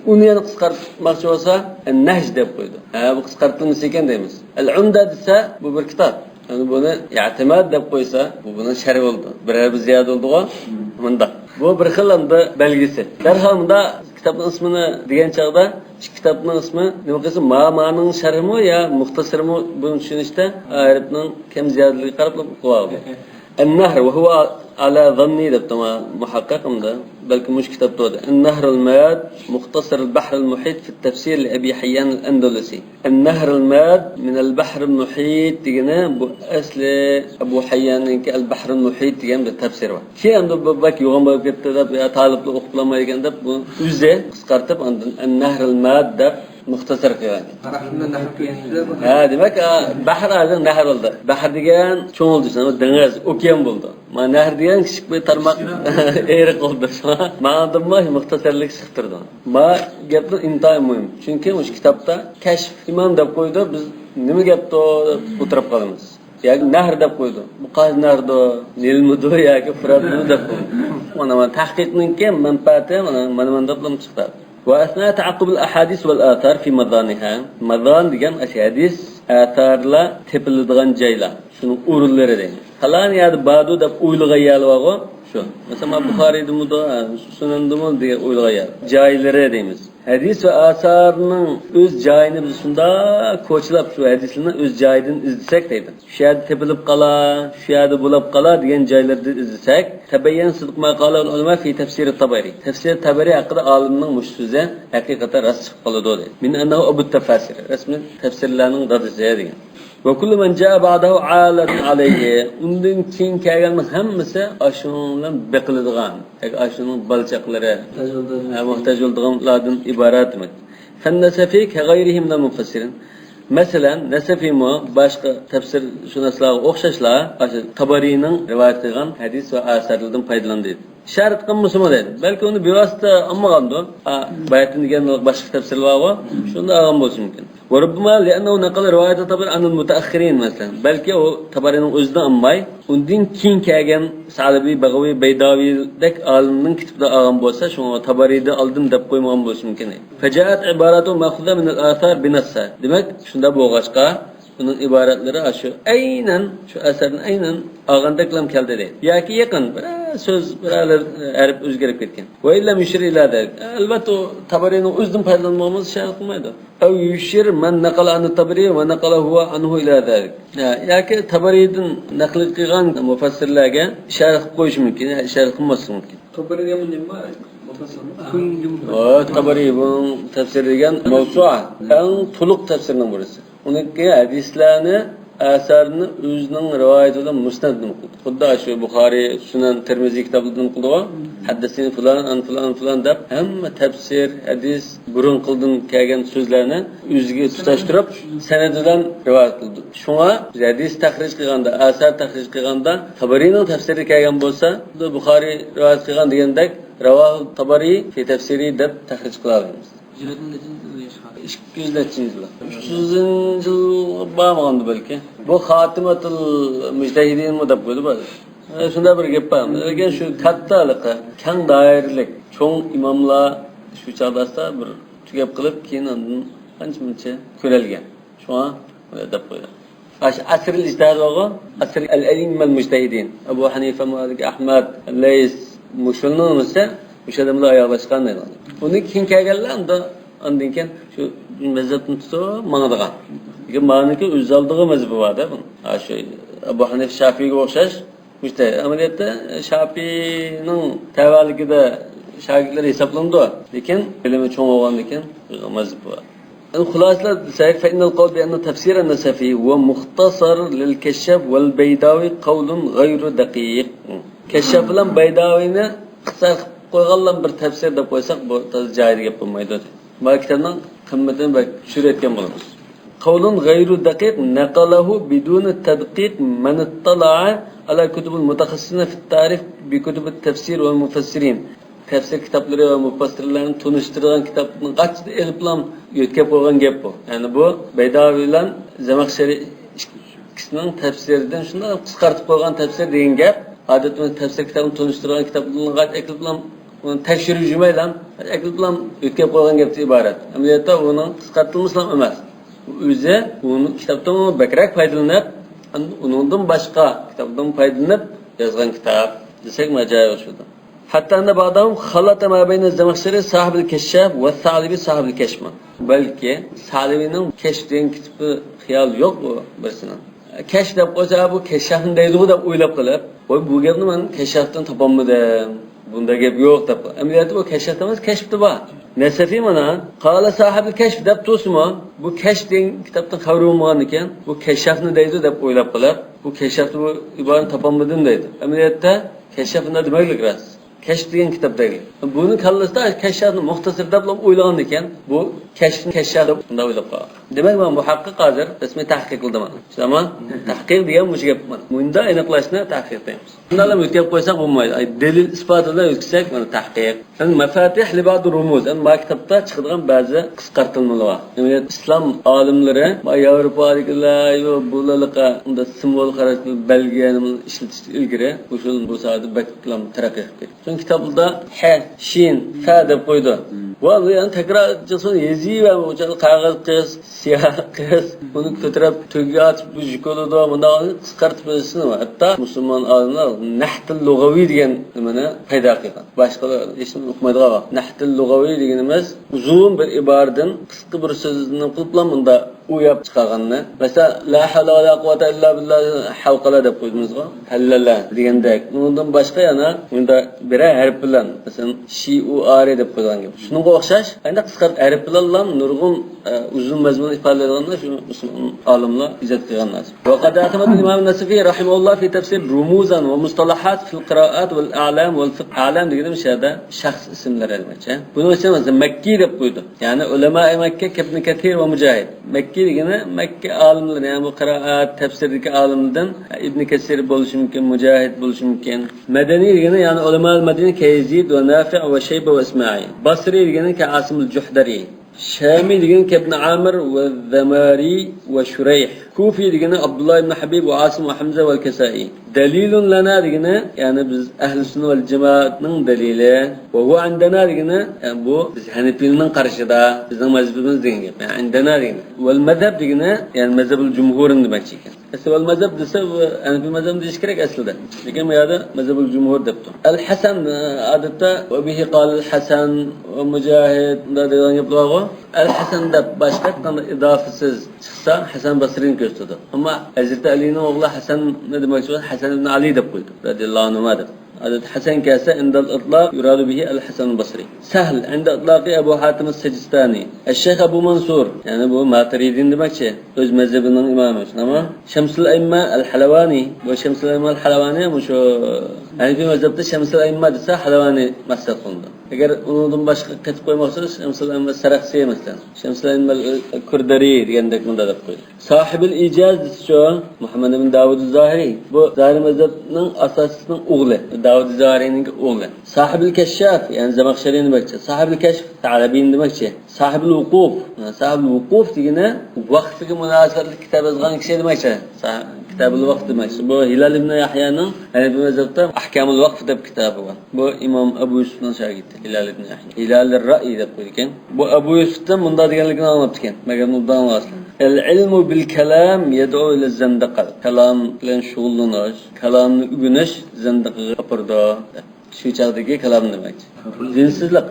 ئۇنى يەنە قىسقارتماقچى بولسا، ئەل نەھج دەپ قويىدۇ. ھە، بۇ قىسقارتىلمىسى ئىكەن دەيمىز. ئەل ئۇمدە دېسە، بۇ بىر كىتاب. يەنى بۇنى ئىتىماد دەپ قويسا، بۇ بۇنىڭ شەرھى بولىدۇ. بىر ھەرپى زىيادە بولىدىغۇ. مۇنداق. بۇ بىر خىل ئەمدى بەلگىسى. دەرھال مۇنداق كىتابنىڭ ئىسمىنى دېگەن چاغدا، شۇ كىتابنىڭ ئىسمى نېمە قىلسا، ما مانىڭ شەرھىمۇ يا مۇختەسىرىمۇ، بۇنى چۈشىنىشتە ھەرپنىڭ كەم زىيادىلىكىگە قاراپ قىلىۋالىدۇ. النهر، وهو على ظني دەپتۇ مۇھەققىق ئەمدى. بەلكى مۇشۇ كىتابتا بولدى. النهر الماد مختصر البحر المحيط في التفسير لأبي حيان الأندلسي. النهر الماد من البحر المحيط دېگىنى بۇ ئەسلى ئەبۇ ھەيياننىڭكى ئەل بەھرۇل مۇھىت دېگەن بىر تەپسىرى بار. كېيىن ئەمدى بۇ بەك يوغان بولۇپ كەتتى دەپ، يا تالىپلار ئوقۇپ بولالمايدىكەن دەپ، بۇ ئۆزى قىسقارتىپ، ئاندىن النهر الماد دەپ مۇختەسەر قىلغان. ھە، دېمەك، ئا، بەھر ھازىر نەھر بولدى. بەھر دېگەن چوڭ بولدى، دېڭىز، ئوكيان بولدى. ما نەھر دېگەن كىچىك بىر تارماق، ئېرىق بولدى. ماڭدىممۇ مۇختەسەرلىك چىقىپ تۇرىدۇ. ما گەپنىڭ ئىنتايىن مۇھىم. چۈنكى مۇشۇ كىتابتا كەشف ئىمام دەپ قويدى، بىز نېمە گەپتۇ دەپ ئولتۇرۇپ قالىمىز. ياكى نەھر دەپ قويدى. بۇ قايسى نەھردۇ؟ نىلمىدۇ ياكى فۇراتمىدۇ دەپ قويدى. مانا، مانا تەھقىقنىڭكى مەنپەئەتى مانا، مانا، مانا دەپلا چىقتى. وأثناء تعقب الأحاديث والآثار في مظانها. مازان دېگەن ئاشۇ ھەدىس، ئەسەرلەر تېپىلىدىغان جايلار. شۇنىڭ ئورۇنلىرى دەيمىز. پالان يەردە باردۇ دەپ ئويلىغان يەرلەر بارغۇ، شۇ. مەسىلەن، مانا بۇخارىيدىمىدۇ، ھە، سۇنەندىمۇ دېگەن ئويلىغان يەر. جايلىرى دەيمىز. ھەدىس ۋە ئاسارنىڭ ئۆز جايىنى بىز شۇنداق كوچىلاپ، شۇ ھەدىسلەرنى ئۆز جايىدىن ئىزدىسەك دەيدۇ. شۇ يەردە تېپىلىپ قالا، شۇ يەردە بولاپ قالا دېگەن جايلىرىدىن ئىزدىسەك، تەبەييەن سىدق ما قالەھۇل ئۇلەما فى تەفسىرى تەبەرى. تەفسىر تەبەرى ھەققىدە ئالىمنىڭ مۇشۇ سۆزى ھەقىقەتەن راست چىقىپ قالىدۇ دەيدۇ. من أنه أبو التفاسير. رەسمىي تەپسىرلەرنىڭ دادىسى دېگەن. وكل من جاء بعده عالة عليه. ئۇندىن كېيىن كەلگەننىڭ ھەممىسى ئاشۇنىڭ بىلەن بېقىلىدىغان، ياكى ئاشۇنىڭ بالىچاقلىرى، ھە، موھتاج بولىدىغانلاردىن ئىبارەت دېمەك. فالنسفي كغيره من المفسرين. مەسىلەن، نەسەفىمۇ باشقا تەپسىرشۇناسلارغا ئوخشاشلا ئاشۇ تابارىنىڭ رىۋايەت قىلغان ھەدىس ۋە ئەسەرلىرىدىن پايدىلاندى. ئىشارەت قىلمىسىمۇ دەيدۇ. بەلكى ئۇنى بىۋاسىتە ئالمىغاندۇ. ھە، باياتىن دېگەن باشقا تەپسىرلار بارغۇ. شۇندا ئالغان بولۇشى مۇمكىن. وربما لأنه نقل رواية الطبري عن المتأخرين مەسىلەن. بەلكى ئۇ تابارىنىڭ ئۆزىدىن ئالماي، ئۇندىن كېيىن كەلگەن سەلەبى، بەغەۋى، بەيداۋىدەك ئالىمنىڭ كىتابىدا ئالغان بولسا، شۇڭا تابارىدە ئالدىم دەپ قويمىغان بولۇشى مۇمكىن. فجاءت عباراته مأخوذة من الآثار بنصها. دېمەك، شۇنداق بولغاچقا، ئۇنىڭ ئىبارەتلىرى ئاشۇ ئەينەن، شۇ ئەسەردىن ئەينەن ئالغاندەكلام كەلدى دەيدۇ. ياكى يېقىن، بىرەر سۆز، بىرەر ھەرپ ئۆزگىرىپ كەتكەن. وإن لم يشر إلى ذلك. ئەلۋەتتە، ئۇ تابارىنىڭ ئۆزىدىن پايدىلانمىغان بولسا ئىشارەت قىلمايدۇ. أو يشير من نقل عن الطبري ونقل هو عنه إلى ذلك. ھە، ياكى تابارىدىن نەقىل قىلغان مۇپەسسىرلەرگە ئىشارەت قىلىپ قويۇشى مۇمكىن، يا ئىشارەت قىلماسلىقى مۇمكىن. تابارى دېگەن نېمە؟ مۇپەسسىر. ئۇ تابارى بۇ تەپسىر دېگەن مەۋسۇئە، ئەڭ تولۇق تەپسىرنىڭ بىرسى. ئۇنىڭكى ھەدىسلەرنى، ئەسەرنى ئۆزىنىڭ رىۋايىتى بىلەن مۇسنەد نېمە قىلدى. خۇددى شۇ بۇخارى، سۈنەن، تىرمىزى كىتابلىرىدىن قىلدىغۇ. ھەددەسىنى فۇلان، ئەن فۇلان، ئەن فۇلان دەپ ھەممە تەپسىر، ھەدىس، بۇرۇنقىدىن كەلگەن سۆزلەرنى ئۆزىگە تۇتاشتۇرۇپ، سەنەد بىلەن رىۋايەت قىلدى. شۇڭا بىز ھەدىس تەخرىج قىلغاندا، ئەسەر تەخرىج قىلغاندا تابارىنىڭ تەپسىرى كەلگەن بولسا، بۇخارى رىۋايەت قىلغان دېگەندەك، رەۋاھۇ تابارى فى تەفسىرى دەپ تەخرىج قىلالايمىز. ھىجرەتنىڭ نەچچىنچى يىلى ياشىغان؟ ئىككى يۈز نەچچىنچى يىلى. ئۈچ يۈزىنچى يىلغا بارمىغاندۇ بەلكى. بۇ خاتىمەتۇل مۇجتەھىدىنمۇ دەپ قويدى بەزى. ئە، شۇنداق بىر گەپ بار. لېكىن شۇ كاتتا ھېلىقى، كەڭ دائىرىلىك، چوڭ ئىماملار شۇ چاغدا ئاستا بىر تۈگەپ قىلىپ، كېيىن ئاندىن قانچە مۇنچە كۆرەلگەن. شۇڭا دەپ قويدى. ئاش-، ئەسرىل ئىجتىھاد بارغۇ، ئەسر ئەل ئەئىممەل مۇجتەھىدىن. ئەبۇ ھەنىفە، مالىك، ئەھمەد، لەيس، مۇشۇلنىڭ ھەممىسى مۇشۇ ئادەملەر ئاياغلاشقان دەيدۇ. ئۇنىڭ كېيىن كەلگەنلەر ئاندا-، ئاندىن كېيىن شۇ مەزھەپنى تۇتۇپ ماڭىدىغان. لېكىن مانىڭكى ئۆز ئالدىغا مەزھىپى بار-دە بۇنىڭ. ھا، شۇ ئەبۇ ھەنىفە، شافىئىگە ئوخشاش مۇجتەھىد. ئەمەلىيەتتە شافىئىنىڭ تەۋەلىكىدە شاگىرتلىرى ھېسابلىنىدۇ. لېكىن بىلىمى چوڭ بولغاندىكىن ئۆزىنىڭ مەزھىپى بار. ئەمدى خۇلاسىلەپ دېسەك، فإن القول بأن تفسير النسفي هو مختصر للكشاف والبيضاوي قول غير دقيق. كەششاپ بىلەن بەيداۋىنى ئىختىسار قىلىپ قويغانلا بىر تەپسىر دەپ قويساق، بۇ تازا جايىدا گەپ بولمايدۇ. ما كىتابنىڭ قىممىتىنى بەك چۈشۈرۈۋەتكەن بولىمىز. قول غير دقيق نقله بدون تدقيق من اطلع على كتب المتخصصين في التعريف بكتب التفسير والمفسرين. تەپسىر كىتابلىرى ۋە مۇپەسسىرلەرنى تونۇشتۇرىدىغان كىتابنى قاچىدا ئېلىپلا يۆتكەپ قويغان گەپ بۇ. يەنى بۇ بەيداۋى بىلەن زەمەخشەرى ئىككىسىنىڭ تەپسىرىدىن شۇنداق قىسقارتىپ قويغان تەپسىر دېگەن گەپ. ئادەتتە تەپسىر كىتابىنى تونۇشتۇرىدىغان كىتابنى قاچا ئېلىپلا ئۇنى تەكشۈرۈپ يۈرمەيلا، قاچا ئېلىپلا يۆتكەپ قويغان گەپتىن ئىبارەت. ئەمەلىيەتتە ئۇنىڭ قىسقارتىلمىسىلا ئەمەس. ئۆزى ئۇنى كىتابتىن بەكرەك پايدىلىنىپ، ئۇنىڭدىن باشقا كىتابتىن پايدىلىنىپ يازغان كىتاب دېسەك، ماجايى ئوخشىدى. حتى أن بعضهم خلط ما بين الزمخشري صاحب الكشاف والثعلبي صاحب الكشف. بەلكى سەلىۋىنىڭ كەشف دېگەن كىتابى خىيال يوق بۇ بىرسىنىڭ. كەشف دەپ قويسا، بۇ كەششافنى دەيدىغۇ دەپ ئويلاپ قېلىپ، ۋاي، بۇ گەپنى مەن كەششاپتىن تاپالمىدىم. بۇنداق گەپ يوق دەپ. ئەمەلىيەتتە بۇ كەششاپتا ئەمەس، كەشپتە بار. نەسەفى مانا، قال صاحىبۇل كەشف دەپ تۇرسىمۇ، بۇ كەشف دېگەن كىتابتىن خەۋىرى بولمىغاندىكىن، بۇ كەششافنى دەيدۇ دەپ ئويلاپ قېلىپ، بۇ كەششافتا بۇ ئىبارىنى تاپالمىدىم دەيدۇ. ئەمەلىيەتتە كەششاپ بۇنداق دېمەكلىك راست. كەشف دېگەن كىتاب دەيلى. بۇنى كاللىسىدا كەششافنى مۇختەسىر دەپلا ئويلىغاندىكىن، بۇ كەشفنى كەششاپ دەپ شۇنداق ئويلاپ قالغان. دېمەك، مانا مۇھەققىق ھازىر رەسمىي تەھقىق قىلدى مانا. شۇنداقمۇ؟ تەھقىق دېگەن مۇشۇ گەپ مانا. مۇنداق ئېنىقلاشنى تەھقىق دەيمىز. شۇنداقلا ئۆتكۈزۈپ قويساق بولمايدۇ. ئاي، دەلىل ئىسپات بىلەن ئۆتكۈزسەك، مانا تەھقىق. يەنى مەفاتىھ لىبادۇ رۇمۇز. يەنى ما كىتابتا چىقىدىغان بەزى قىسقارتىلمىلار بار. يەنى ئىسلام ئالىملىرى، ما ياۋروپادىكىلەر، يو، بۇلارلىققا ئۇنداق سىمۋول خاراكتېرلىك بەلگىلەرنى ئىشلىتىشتىن ئىلگىرى، بۇ، بۇ ساھەدە بەك تەرەققىي قىلىپ كەتتى. چۈنكى كىتابلاردا ھە، شىن، فە دەپ قويىدۇ. ۋە بۇ يەنە تەكرار قىلسۇن، يېزىۋەرمەي، ئۇ چاغدا قەغەز قىس، سىياھ قىس، بۇنى كۆتۈرۈپ تۆگىگە ئاتىپ، بۇ يۈك بولىدۇ، مۇنداق قىلىپ قىسقارتىپ يېزىسىنى. ھەتتا مۇسۇلمان ئالىملار نەھتىل لۇغەۋى دېگەن نېمىنى پەيدا قىلغان. باشقىلار ھېچنېمە ئۇقمايدىغان ۋاقىت. نەھتىل لۇغەۋى دېگىنىمىز ئۇزۇن بىر ئىبارىدىن قىسقا بىر سۆزنى قىلىپلا مۇنداق ئۇياپ چىقارغاننى. مەسىلەن، لا ھەۋلە ۋە لا قۇۋۋەتە ئىللا بىللا، ھەۋقەلە دەپ قويدىمىزغۇ. ھەللەلە دېگەندەك. ئۇنىڭدىن باشقا يەنە مۇنداق بىرەر ھەرپ بىلەن، مەسىلەن، شى ئۇ ئا رى دەپ قويىدىغان گەپ. شۇنىڭغا ئوخشاش، ئەندى قىسقارتىپ ھەرپ بىلەنلا نۇرغۇن، ئە، ئۇزۇن مەزمۇن ئىپادىلەيدىغانلار شۇ مۇسۇلمان ئالىملار ئىجاد قىلغان نەرسە. وقد اعتمد الإمام النسفي رحمه الله في تفسير رموزا ومصطلحات في القراءات والأعلام والفقه. ئەلام دېگىنى مۇشۇ يەردە شەخس ئىسىملىرى دېمەكچى. بۇنىڭ ئۈچۈن مەسىلەن مەككى دەپ قويىدۇ. يەنى ئۆلەمائى مەككە كابن كەسىر ۋە مۇجاھىد. مەككى دېگىنى مەككە ئالىملىرى، يەنى بۇ قىرائەت، تەپسىردىكى ئالىملىرىدىن ئىبن كەسىر بولۇشى مۇمكىن، مۇجاھىد بولۇشى مۇمكىن. مەدەنىي دېگىنى يەنى ئۆلەمائۇل مەدىنە كەيزىد ۋە نافىئ ۋە شەيبە ۋە ئىسمائىل. باسرى دېگىنى كە ئاسىمۇل جۇھدەرى. شامى دېگىنى كەبنى ئامىر ۋە زەمارى ۋە شۇرەيھ. كۇفى دېگىنى ئابدۇللا ئىبن ھەبىب ۋە ئاسىم ۋە ھەمزە ۋەل كەسائى. دەلىلۇن لەنا دېگىنى، يەنى بىز ئەھلى سۈننە ۋەل جامائەتنىڭ دەلىلى. ۋە ھۇۋە ئىندەنا دېگىنى، يەنى بۇ بىز ھەنىفىيلەرنىڭ قارىشىدا، بىزنىڭ مەزھىپىمىز دېگەن گەپ. يەنى ئىندەنا دېگىنى. ۋەل مەزھەب دېگىنى، يەنى مەزھەبۇل جۇمھۇرنى دېمەكچى ئىكەن. ئەسلى ۋەل مەزھەب دېسە، بۇ ھەنەفىي مەزھەپ دېيىش كېرەك ئەسلىدە. لېكىن بۇ يەردە مەزھەبۇل جۇمھۇر دەپتۇ. ئەل ھەسەن، ئادەتتە، ۋە بىھى قالەل ھەسەن ۋە مۇجاھىد، مۇنداق دەيدىغان گەپلەر بارغۇ. ئەل ھەسەن دەپ باشقا ھېچقانداق ئىزاپىسىز چىقسا، ھەسەن باسرىنى كۆرسىتىدۇ. ئەمما ھەزرىتى ئەلىنىڭ ئوغلى ھەسەننى دېمەكچى بولسا، ھەسەن ئىبن ئەلى دەپ قويىدۇ، رەزىياللاھۇ ئەنھۇما دەپ. ئادەتتە ھەسەن كەلسە، ئىندەل ئىتلاق يۇرادۇ بىھى ئەل ھەسەنۇل باسرى. سەھل، ئىندەل ئىتلاقى ئەبۇ ھاتىم سىجىستانى. ئەششەيخ ئەبۇ مەنسۇر، يەنى بۇ ماتۇرىدىنى دېمەكچى. ئۆز مەزھىپىنىڭ ئىمامى، شۇنداقمۇ؟ شەمسۇل ئەئىممە ئەل ھەلەۋانى. بۇ شەمسۇل ئەئىممە ئەل ھەلەۋانى مۇشۇ ھەنەفىي مەزھەپتە شەمسۇل ئەئىممە دېسە، ھەلەۋانى مەقسەت قىلىنىدۇ. ئەگەر ئۇنىڭدىن باشقا قېتىپ قويماقچى، شەمسۇل ئەئىممە سەرەخسى، مەسىلەن، شەمسۇل ئەئىممە ئەل كۇردەرى دېگەندەك مۇنداق دەپ قويدى. ساھىبۇل ئىجاز دېسىچۇ، مۇھەممەد ئىبن داۋۇد زاھىرى. بۇ زاھىرىي مەزھەپنىڭ ئاساسچىسىنىڭ ئوغلى، داۋۇد زاھىرىنىڭكى ئوغلى. ساھىبۇل كەششاف، يەنى زەمەخشەرىنى دېمەكچى. ساھىبۇل كەشف سەئلەبىنى دېمەكچى. ساھىبۇل ۋۇقۇف. ساھىبۇل ۋۇقۇف دېگىنى ۋەقفىگە مۇناسىۋەتلىك كىتاب يازغان كىشى دېمەكچى. سا-، كىتابۇل ۋەقف دېمەكچى. بۇ ھىلال ئىبن يەھيانىڭ ھەنەفىي مەزھەپتە ئەھكامۇل ۋەقف دەپ كىتابى بار. بۇ ئىمام ئەبۇ يۈسۈفنىڭ شاگىرتى، ھىلال ئىبن يەھيا. ھىلالىر رەئي دەپ قويىدىكەن. بۇ ئەبۇ يۈسۈفتىن مۇنداق دېگەنلىكىنى ئاڭلاپتىكەن. مەگەر ئوبدان ئاڭلىغانسىلەر. ئەل ئىلمۇ بىل كالام يەدئۇ ئىلە زەندەقە. كالام بىلەن شۇغۇللىنىش، كالامنى ئۆگىنىش زەندىقىگە ئاپىرىدۇ. شۇ چاغدىكى كالام دېمەك. دىنسىزلىق.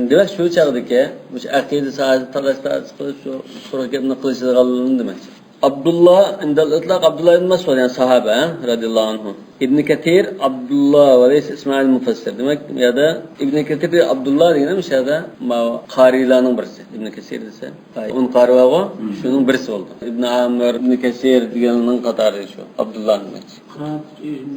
دېمەك، شۇ چاغدىكى مۇشۇ ئەقىدە ساھەسىدە تالاش-تارتىش قىلىش، شۇ قۇرۇق گەپنى قىلىشىدىغانلىرىنى دېمەكچى. ئابدۇللا، ئىندەل ئىتلاق ئابدۇللا ئىبن مەسئۇد، يەنى ساھابە، ھە، رەزىياللاھۇ ئەنھۇ. ئىبن كەسىر، ئابدۇللا ۋە لەيس ئىسمائىل مۇفەسسىر. دېمەك، بۇ يەردە ئىبن كەسىر ئابدۇللا دېگىنى مۇشۇ يەردە ماۋۇ قارىيلارنىڭ بىرسى. ئىبن كەسىر دېسە، ئون قارى بارغۇ، شۇنىڭ بىرسى بولدى. ئىبن ئامىر، ئىبن كەسىر دېگەننىڭ قاتارى شۇ، ئابدۇللا دېمەكچى.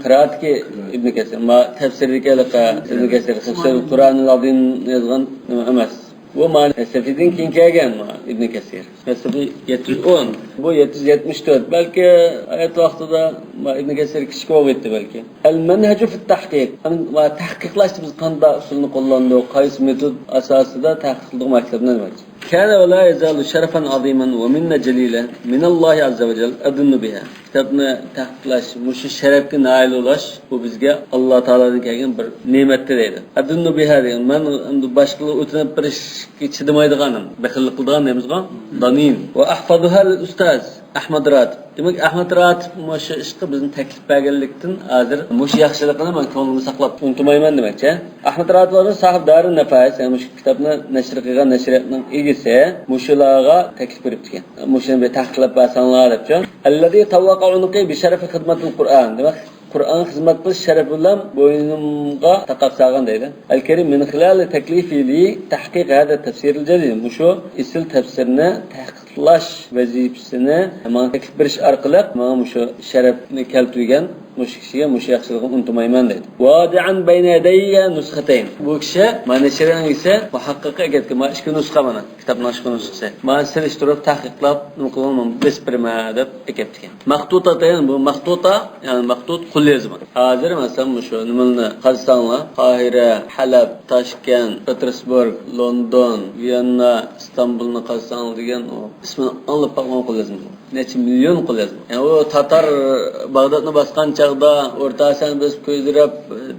قىرائەتتىكى ئىبن كەسىر، ما تەپسىردىكى ھېلىقى ئىبن كەسىر، تەپسىر قۇرئانىل ئازىم يازغان ئەمەس. بۇ ما نەسەفىدىن كېيىن كەلگەن ما ئىبن كەسىر. نەسەفى يەتتە يۈز ئون، بۇ يەتتە يۈز يەتمىش تۆت. بەلكى ھايات ۋاقتىدا ما ئىبن كەسىر كىچىك بولغىيتتى بەلكى. ئەل مەنھەجۇ فىت تەھقىق. ما تەھقىقلاشتا بىز قانداق ئۇسۇلنى قوللاندۇق، قايسى مېتود ئاساسىدا تەھقىق قىلدۇق مەسىلىنى دېمەكچى. كان ولا يزال شرفا عظيما ومنة جليلة من الله عز وجل أدن بها. كىتابنى تەھقىقلەش، مۇشۇ شەرەپكە نائىل بولۇش، بۇ بىزگە ئاللا تائالادىن كەلگەن بىر نېمەتتە دەيدۇ. أدن بها دېگەن، مەن ئەمدى باشقىلارغا ئۆتۈنۈپ بېرىشكە چىدىمايدىغانىم، بېخىللىق قىلىدىغان دەيمىزغۇ، دانىيىم. وأحفظها للأستاذ أحمد راتب. دېمەك، ئەھمەد راتىپ مۇشۇ ئىشقا بىزنى تەكلىپ بەرگەنلىكتىن، ھازىر مۇشۇ ياخشىلىقىنى مەن كۆڭلۈمدە ساقلاپ ئۇنتۇمايمەن دېمەكچى. ئەھمەد راتىپ ھازىر ساھىب دارى نەفائىس، يەنى مۇشۇ كىتابنى نەشر قىلغان نەشرىياتنىڭ ئىگىسى، مۇشۇلارغا تەكلىپ بېرىپتىكەن. مۇشۇنى بىر تەھقىقلەپ بەرسەڭلار دەپچۇ. الذي طوق عنقي بشرف خدمة القرآن. دېمەك، قۇرئانغا خىزمەت قىلىش شەرىپى بىلەن بوينۇمغا تاقاپ سالغان دەيدۇ. الكريم من خلال تكليفي لي تحقيق هذا التفسير الجليل، مۇشۇ ئېسىل تەپسىرنى تەھقىقلەش ۋەزىپىسىنى ماڭا تەكلىپ بېرىش ئارقىلىق ماڭا مۇشۇ شەرەپنى كەلتۈرگەن مۇشۇ كىشىگە مۇشۇ ياخشىلىقىنى ئۇنتۇمايمەن دەيدۇ. واضعا بين يدي نسختين، بۇ كىشى مانا نەشرىياتنىڭ ئىگىسى مۇھەققىقى ئەكەتكەن، مانا ئىككى نۇسخا مانا. كىتابنىڭ ئىككى نۇسخىسى. مانا سېلىشتۇرۇپ، تەھقىقلاپ، نېمە قىلغان، بېسىپ بېرىمەن دەپ ئەكەپتىكەن. مەختۇتاتەين، بۇ مەختۇتا، يەنى مەختۇت قول يازما. ھازىر مەسىلەن، مۇشۇ نېمىلەرنى قارىساڭلار، قاھىرە، ھەلەب، تاشكەنت، پېتېرسبۇرگ، لوندون، ۋىيەننا، ئىستانبۇلنى قارىساڭلار دېگەن ئۇ ئىسمىنى ئاڭلاپ باقمىغان قول يازما. نەچچە مىليون قول يازما. يەنى ئۇ تاتار باغدادنى باسقان چاغدا ئورتا ئاسىيانى بېسىپ كۆيدۈرۈپ،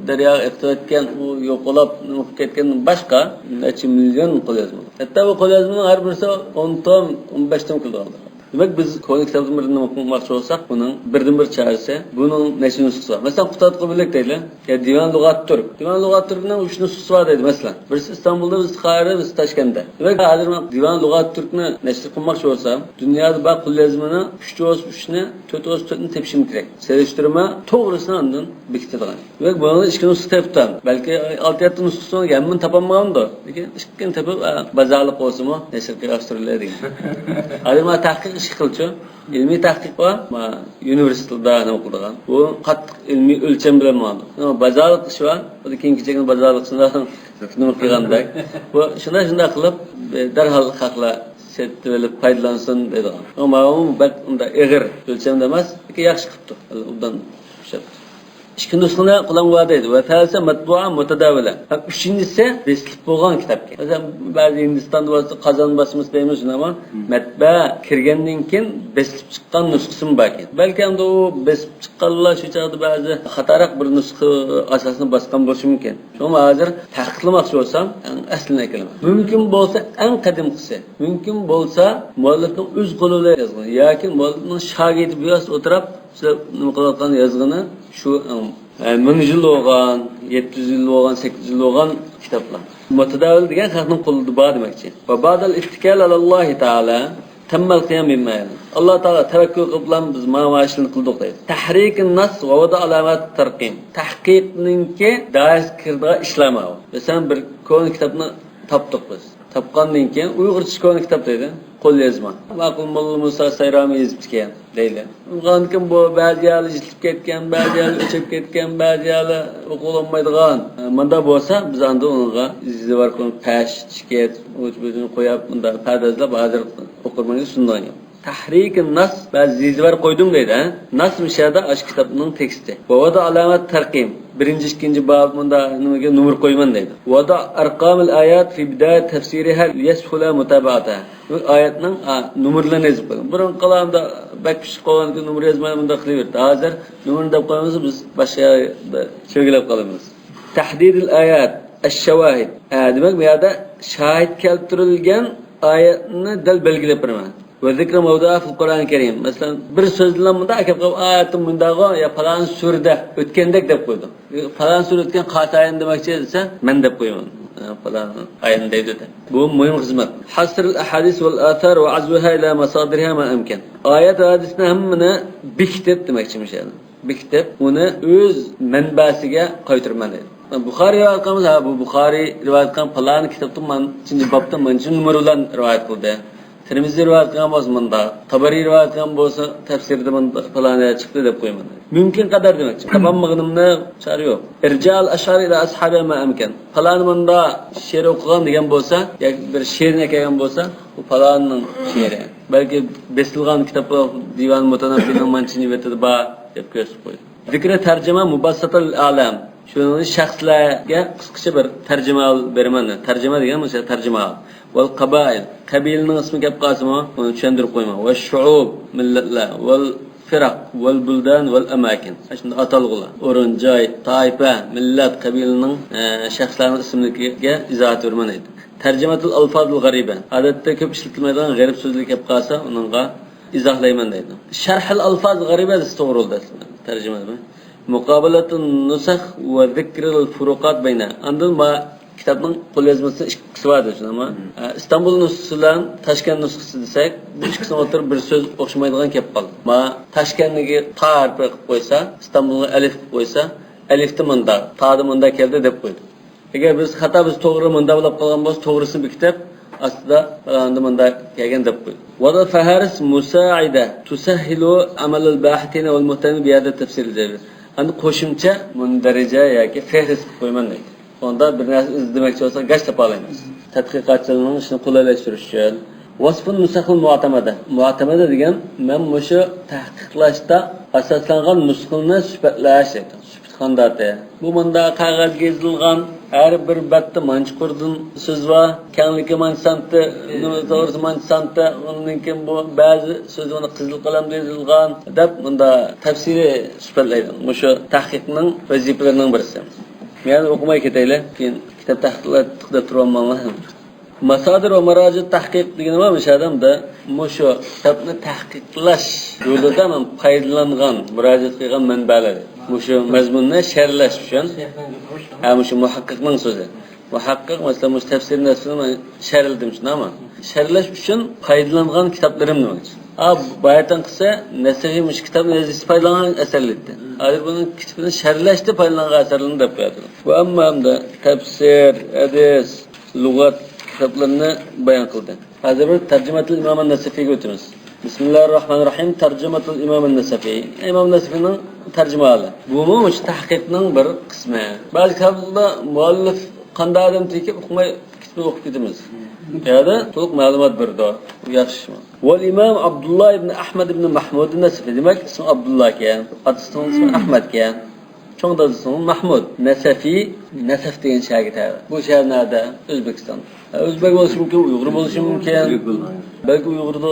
دەرياغا ئېقىتىۋەتكەن، ئۇ يوقىلاپ، نېمە قىلىپ كەتكەندىن باشقا نەچچە مىليون قول يازما. ھەتتا بۇ قول يازمىنىڭ ھەر بىرسى ئون توم، ئون بەش توم كېلىدىغان. دېمەك، بىز كونا كىتابلىرىنى ئوقۇماقچى بولساق، بۇنىڭ بىردىنبىر چارىسى، بۇنىڭ نەچچە نۇسخىسى بار؟ مەسىلەن، قۇتادغۇ بىلەك دەيلى. يا دىۋان لۇغات تۈرك. دىۋان لۇغات تۈركنىڭ ئۈچ نۇسخىسى بار دەيدۇ، مەسىلەن. بىرسى ئىستانبۇلدا، بىرسى قاھىرە، بىرسى تاشكەندتە. دېمەك، ھازىر مەن دىۋان لۇغات تۈركنى نەشر قىلماقچى بولسام، دۇنيادا بار قول يازمىنىڭ ئۈچ ئوتتۇز ئۈچنى، تۆت ئوتتۇز تۆتنى تېپىشىم كېرەك. سېلىشتۇرما توغرىسىنى ئاندىن بېكىتىدىغان. دېمەك، بۇنىڭدا ئىككى نۇسخا تېپىپتىمەن. بەلكى ئالتە يەتتە نۇسخىسىنىڭ ھەممىنى تاپالمىغاندۇ. لېكىن ئىككىنى تېپىپ، ئا، بازارلىق بولسىمۇ، نەشر قىلىپ ئاشتۇرۇلىدۇ دېگەن. ھازىر مانا تەھقىق ئىش قىلچۇ. ئىلمىي تەھقىق بار، مانا ئۇنىۋېرسىتېتتا نېمە قىلىدىغان. بۇ قاتتىق ئىلمىي ئۆلچەم بىلەن ماڭىدۇ. ئەمما بازارلىق ئىش بار. بۇ كېيىن كېچىكىنى بازارلىق ئىشىدا نېمە قىلغاندەك. بۇ شۇنداق، شۇنداق قىلىپ، دەرھال خەقلەر سېتىۋېلىپ پايدىلانسۇن دەيدىغان. ئەمما بۇ بەك ئۇنداق ئېغىر ئۆلچەمدە ئەمەس، لېكىن ياخشى قىپتۇ. ئوبدان ئىشلەپتۇ. ئىككى نۇسخىنى قولۇمغا دەيدۇ. ۋە سەلىسە مەتبۇئا مۇتەداۋىلە. ھەم ئۈچىنچىسى بېسىلىپ بولغان كىتابكەن. مەسىلەن، بەزى ھىندىستاندا بولسا قازان باسمىسى دەيمىز، شۇنداقمۇ؟ مم. مەتبە كىرگەندىن كېيىن بېسىلىپ چىققان نۇسخىسىمۇ باركەن. بەلكى ئەمدى ئۇ بېسىپ چىققانلار شۇ چاغدا بەزى خاتاراق بىر نۇسخا ئاساسىنى باسقان بولۇشى مۇمكىن. شۇڭا ھازىر تەھقىقلىماقچى بولسام، ئەڭ ئەسلىنى ئەكېلىمەن. مۇمكىن بولسا ئەڭ قەدىمكىسى. مۇمكىن بولسا مۇئەللىپنىڭ ئۆز قولى بىلەن يازغان ياكى مۇئەللىپنىڭ شاگىرتى بىۋاسىتە ئولتۇرۇپ سىلەر نېمە قىلىۋاتقان يازغىنى شۇ، ئە، مىڭ يىل بولغان، يەتتە يۈز يىل بولغان، سەككىز يۈز يىل بولغان كىتابلار. مۇتەداۋىل دېگەن خەقنىڭ قولىدا بار دېمەكچى. ۋە بەئدەل ئىتتىكال ئەلەللاھى تەئالا تەممەل قىيام بىما يەلى. ئاللا تائالا تەۋەككۈل قىلىپ بىز مانا مۇشۇ ئىشنى قىلدۇق دەيدۇ. تەھرىكىن نەس ۋە ۋەدە ئالامەت تەرقىم. تەھقىقنىڭكى دائىرىسىگە كىرىدىغان ئىشلار ماۋۇ. مەسىلەن، بىر كونا كىتابنى تاپتۇق بىز. تاپقاندىن كېيىن، ئۇيغۇرچە كونا كىتاب دەيدۇ، قول يازما. ماقۇل موللا مۇسا سايرامى يېزىپتىكەن دەيلى. ئۇنىڭدىن كېيىن بۇ بەزى يەرلەر يىتىلىپ كەتكەن، بەزى يەرلەر ئۆچۈپ كەتكەن، بەزى يەرلەر ئوقۇلمايدىغان. مۇنداق بولسا، بىز ئاندىن ئۇنىڭغا زىيزىۋار قويۇپ، پەش، چېكىت، ئۇچ-بېشىنى قويۇپ، مۇنداق پەردازلاپ، ھازىر ئوقۇرمەنگە سۇنىدىغان گەپ. تەھرىكىن نەس، بەزى زىيزىۋار قويدۇم دەيدۇ، ھە؟ نەس مۇشۇ يەردە ئاشۇ كىتابنىڭ تېكىستى. ۋە ۋەدە ئالامەت تەرقىم. بىرىنچى، ئىككىنچى باب مۇنداق نېمىگە نومۇر قويىمەن دەيدۇ. ۋەدە ئەرقامىل ئايات فى بىدايەت تەفسىرىھا لىيەسھۇلە مۇتابەئەتە. بۇ ئايەتنىڭ، ئا، نومۇرلىرىنى يېزىپ قويۇڭ. بۇرۇنقىلار ئۇنداق بەك پىششىق قويغاندىكىن نومۇر يازماي مۇنداق قىلىۋېرىدۇ. ھازىر نومۇرنى دەپ قويمىسا بىز باشقا يەردە چۆگىلەپ قالىمىز. تەھدىدىل ئايات، ئەششاۋاھىد. ئە، دېمەك، بۇ يەردە شاھىت كەلتۈرۈلگەن ئايەتنى دەل بەلگىلەپ بېرىمەن. ۋە زىكرى مەۋدۇئا فىل قۇرئان كەرىم. مەسىلەن، بىر سۆزنىلا مۇنداق ئەكەپ قويۇپ، ئايەتتە مۇنداقغۇ، يا پالان سۈرىدە ئۆتكەندەك دەپ قويدۇم. پالان سۈرە ئۆتكەن قايسى ئايەتنى دېمەكچى دېسە، مەن دەپ قويىمەن. پالان ئايەتنى دەيدۇ دە. بۇ مۇھىم خىزمەت. حصر الأحاديث والآثار وعزوها إلى مصادرها ما أمكن. ئايەت ھەدىسنى ھەممىنى بېكىتىپ دېمەكچى مۇشۇ يەردە. بېكىتىپ، ئۇنى ئۆز مەنبەسىگە قايتۇرىمەن دەيدۇ. بۇخارىي رىۋايەت قىلغان بولسا، ھە، بۇ بۇخارىي رىۋايەت قىلغان پالان كىتابتا مانچىنچى بابتا مانچىنچى نومۇر بىلەن رىۋايەت قىلدى. تىرمىزى رىۋايەت قىلغان بولسا مۇنداق، تابەرىي رىۋايەت قىلغان بولسا تەپسىرىدە مۇنداق پالان يەر چىقتى دەپ قويىمەن. مۇمكىن قەدەر دېمەكچى. تاپالمىغىنىمنى چارە يوق. إرجاع الأشعار إلى أصحابها ما أمكن. پالان مۇنداق شېئىر ئوقۇغان دېگەن بولسا، ياكى بىر شېئىرنى ئەكەلگەن بولسا، بۇ پالاننىڭ شېئىرى. بەلكى بېسىلغان كىتابلار دىۋان مۇتەنەببىنىڭ مانچىنچى بېتىدە بار دەپ كۆرسىتىپ قويدۇم. ذىكرى تەرجىمە مۇبەسسەتە لىل ئەلام. شۇنى شەخسلەرگە قىسقىچە بىر تەرجىمە بېرىمەن. تەرجىمە دېگەن مۇشۇ تەرجىمە. ۋەل قابائىل. قەبىلىنىڭ ئىسمى كەپ قالسىمۇ، ئۇنى چۈشەندۈرۈپ قويىمەن. ۋە شۇئۇب، مىللەتلەر. ۋەل فىرەق، ۋەل بۇلدان، ۋەل ئەماكىن. شۇنداق ئاتالغۇلار. ئورۇن، جاي، تائىپە، مىللەت، قەبىلىنىڭ، ئە، شەخسلەرنىڭ ئىسىملىكىگە ئىزاھات بېرىمەن دەيدۇ. تەرجىمەتۇل ئەلفازىل غەرىبە. ئادەتتە كۆپ ئىشلىتىلمەيدىغان غەرىب سۆزلىرى كەپ قالسا، ئۇنىڭغا ئىزاھلايمەن دەيدۇ. شەرھىل ئەلفاز غەرىبە دېسە توغرا بولدى ئەسلىدە. تەرجىمە دېمەي. مۇقابىلەتۇن نۇسەخ ۋە زىكرىل فۇرۇقات بەينە. ئاندىن ما-، كىتابنىڭ قوليازمىسىدا ئىككىسى بار دەيسىز، ئەمما، ئە، ئىستانبۇل نۇسخىسى بىلەن تاشكەنت نۇسخىسى دېسەك، بۇ ئىككىسىنىڭ ئوتتۇرىدا بىر سۆز ئوخشىمايدىغان كەپ قالدى. ما تاشكەنتنىكى تا ھەرپى قىلىپ قويسا، ئىستانبۇلغا ئەلىف قىلىپ قويسا، ئەلىفتە مۇنداق، تادا مۇنداق كەلدى دەپ قويدى. ئەگەر بىز خاتا، بىز توغرا مۇنداق بولۇپ قالغان بولسا، توغرىسىنى بېكىتىپ، ئاستىدا پالاندا مۇنداق كەلگەن دەپ قويدى. وضع فهارس مساعدة تسهل عمل الباحثين والمهتمين بهذا التفسير الجليل. ئەمدى قوشۇمچە مۇندەرىجە ياكى فېھرىست قىلىپ قويىمەن دەيدۇ. ئۇندا بىر نەرسە ئىزدىمەكچى بولساق، گاچ تاپالايمىز. تەتقىقاتچىلارنىڭ ئىشىنى قولايلاشتۇرۇش ئۈچۈن. وصف النسخ المعتمدة. مۇئتەمەدە دېگەن، مەن مۇشۇ تەھقىقلاشتا ئاساسلانغان نۇسخىلارنى سۈپەتلەش دەيدۇ. سۈپەت قانداقتى؟ بۇ مۇنداق قەغەزگە يېزىلغان، ھەر بىر بەتتە مانچە قۇردىن سۆز بار، كەڭلىكى مانچە سانتى، نېمە توغرىسى مانچە سانتى، ئۇندىن كېيىن بۇ بەزى سۆز ئۇنى قىزىل قەلەمدە يېزىلغان، دەپ مۇنداق تەپسىلىي سۈپەتلەيدۇ. مۇشۇ تەھقىقنىڭ ۋەزىپىلىرىنىڭ بىرسى. مەن ئوقۇماي كېتەيلى، كېيىن كىتاب تەھقىقلەپ دەپ تۇرۇۋالماڭلار. ماسادىر ۋە ماراجىئ تەھقىق دېگىنى بار مۇشۇ ئادەمدە، مۇشۇ كىتابنى تەھقىقلەش يولىدا مەن پايدىلانغان، مۇراجىئەت قىلغان مەنبەلەر. مۇشۇ مەزمۇننى شەرھلەش ئۈچۈن، ھە، مۇشۇ مۇھەققىقنىڭ سۆزى. مۇھەققىق، مەسىلەن، مۇشۇ تەپسىر نەسرىنى مەن شەرھلىدىم، شۇنداقمۇ؟ شەرھلەش ئۈچۈن پايدىلانغان كىتابلىرىم دېمەكچى. ھا، باياتىن قىلسا، نەسەفى مۇشۇ كىتابنى يېزىشتا پايدىلانغان ئەسەرلىرى. ھازىر بۇنىڭ كىتابىنى شەرھلەشتە پايدىلانغان ئەسەرلىرىنى دەپ قويۇۋاتىدۇ. بۇ ئەمما ئەمدى تەپسىر، ھەدىس، لۇغەت كىتابلىرىنى بايان قىلدى. ھازىر بىر تەرجىمەتۇل ئىمام ئەن-نەسەفىگە ئۆتىمىز. بىسمىللاھىرراھمانىرراھىم. تەرجىمەتۇل ئىمام ئەن-نەسەفى. ئىمام نەسەفىنىڭ تەرجىمىھالى. بۇمۇ مۇشۇ تەھقىقنىڭ بىر قىسمى. بەزى كىتابلاردا مۇئەللىف قانداق ئادەم ئىكەن ئۇقماي كىتابنى ئوقۇپ كېتىمىز. يا تولۇق مەلۇمات بېرىدۇ. بۇ ياخشى ئىشمۇ؟ ۋەل ئىمام ئابدۇللا ئىبن ئەھمەد ئىبن مەھمۇد نەسەفى. دېمەك، ئىسمى ئابدۇللا ئىكەن. ئاتىسىنىڭ ئىسمى ئەھمەد ئىكەن. چوڭ دادىسىنىڭ مەھمۇد نەسەفى، نەسەف دېگەن شاگىرت ھەدە. بۇ شەھەر نەدە؟ ئۆزبېكىستان. ئۆزبەك بولۇشى مۇمكىن، ئۇيغۇر بولۇشى مۇمكىن. بەلكى ئۇيغۇردۇ.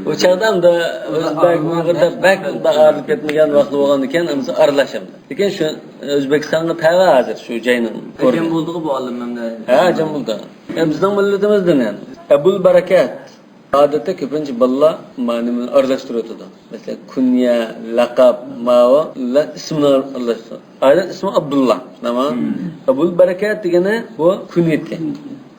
ئۇ چاغدا ئەمدى ئۆزبەك، ئۇيغۇر دەپ بەك ئايرىلىپ كەتمىگەن ۋاقىت بولغاندىكىن، ئەمدى ئارىلاشامدۇ. لېكىن شۇ ئۆزبېكىستانغا تەۋە ھازىر شۇ جاينىڭ ئورنى. ئەجەم بولدىغۇ بۇ ئالىم ئەمدى. ھە، ئەجەم بولدى. ئە، بىزنىڭ مىللىتىمىزدىن يەنى. ئەبۇل بەرىكەت. ئادەتتە كۆپىنچە بالىلار مانا نېمىنى ئارىلاشتۇرۇۋېتىدۇ. مەسىلەن، كۇنيە، لەقەب، ماۋۇ بىلەن ئىسىمنى ئارىلاشتۇرىدۇ. ئادەتتە ئىسمى ئابدۇللا. تامام. ئەبۇل بەرىكەت دېگىنى بۇ كۇنيىتى.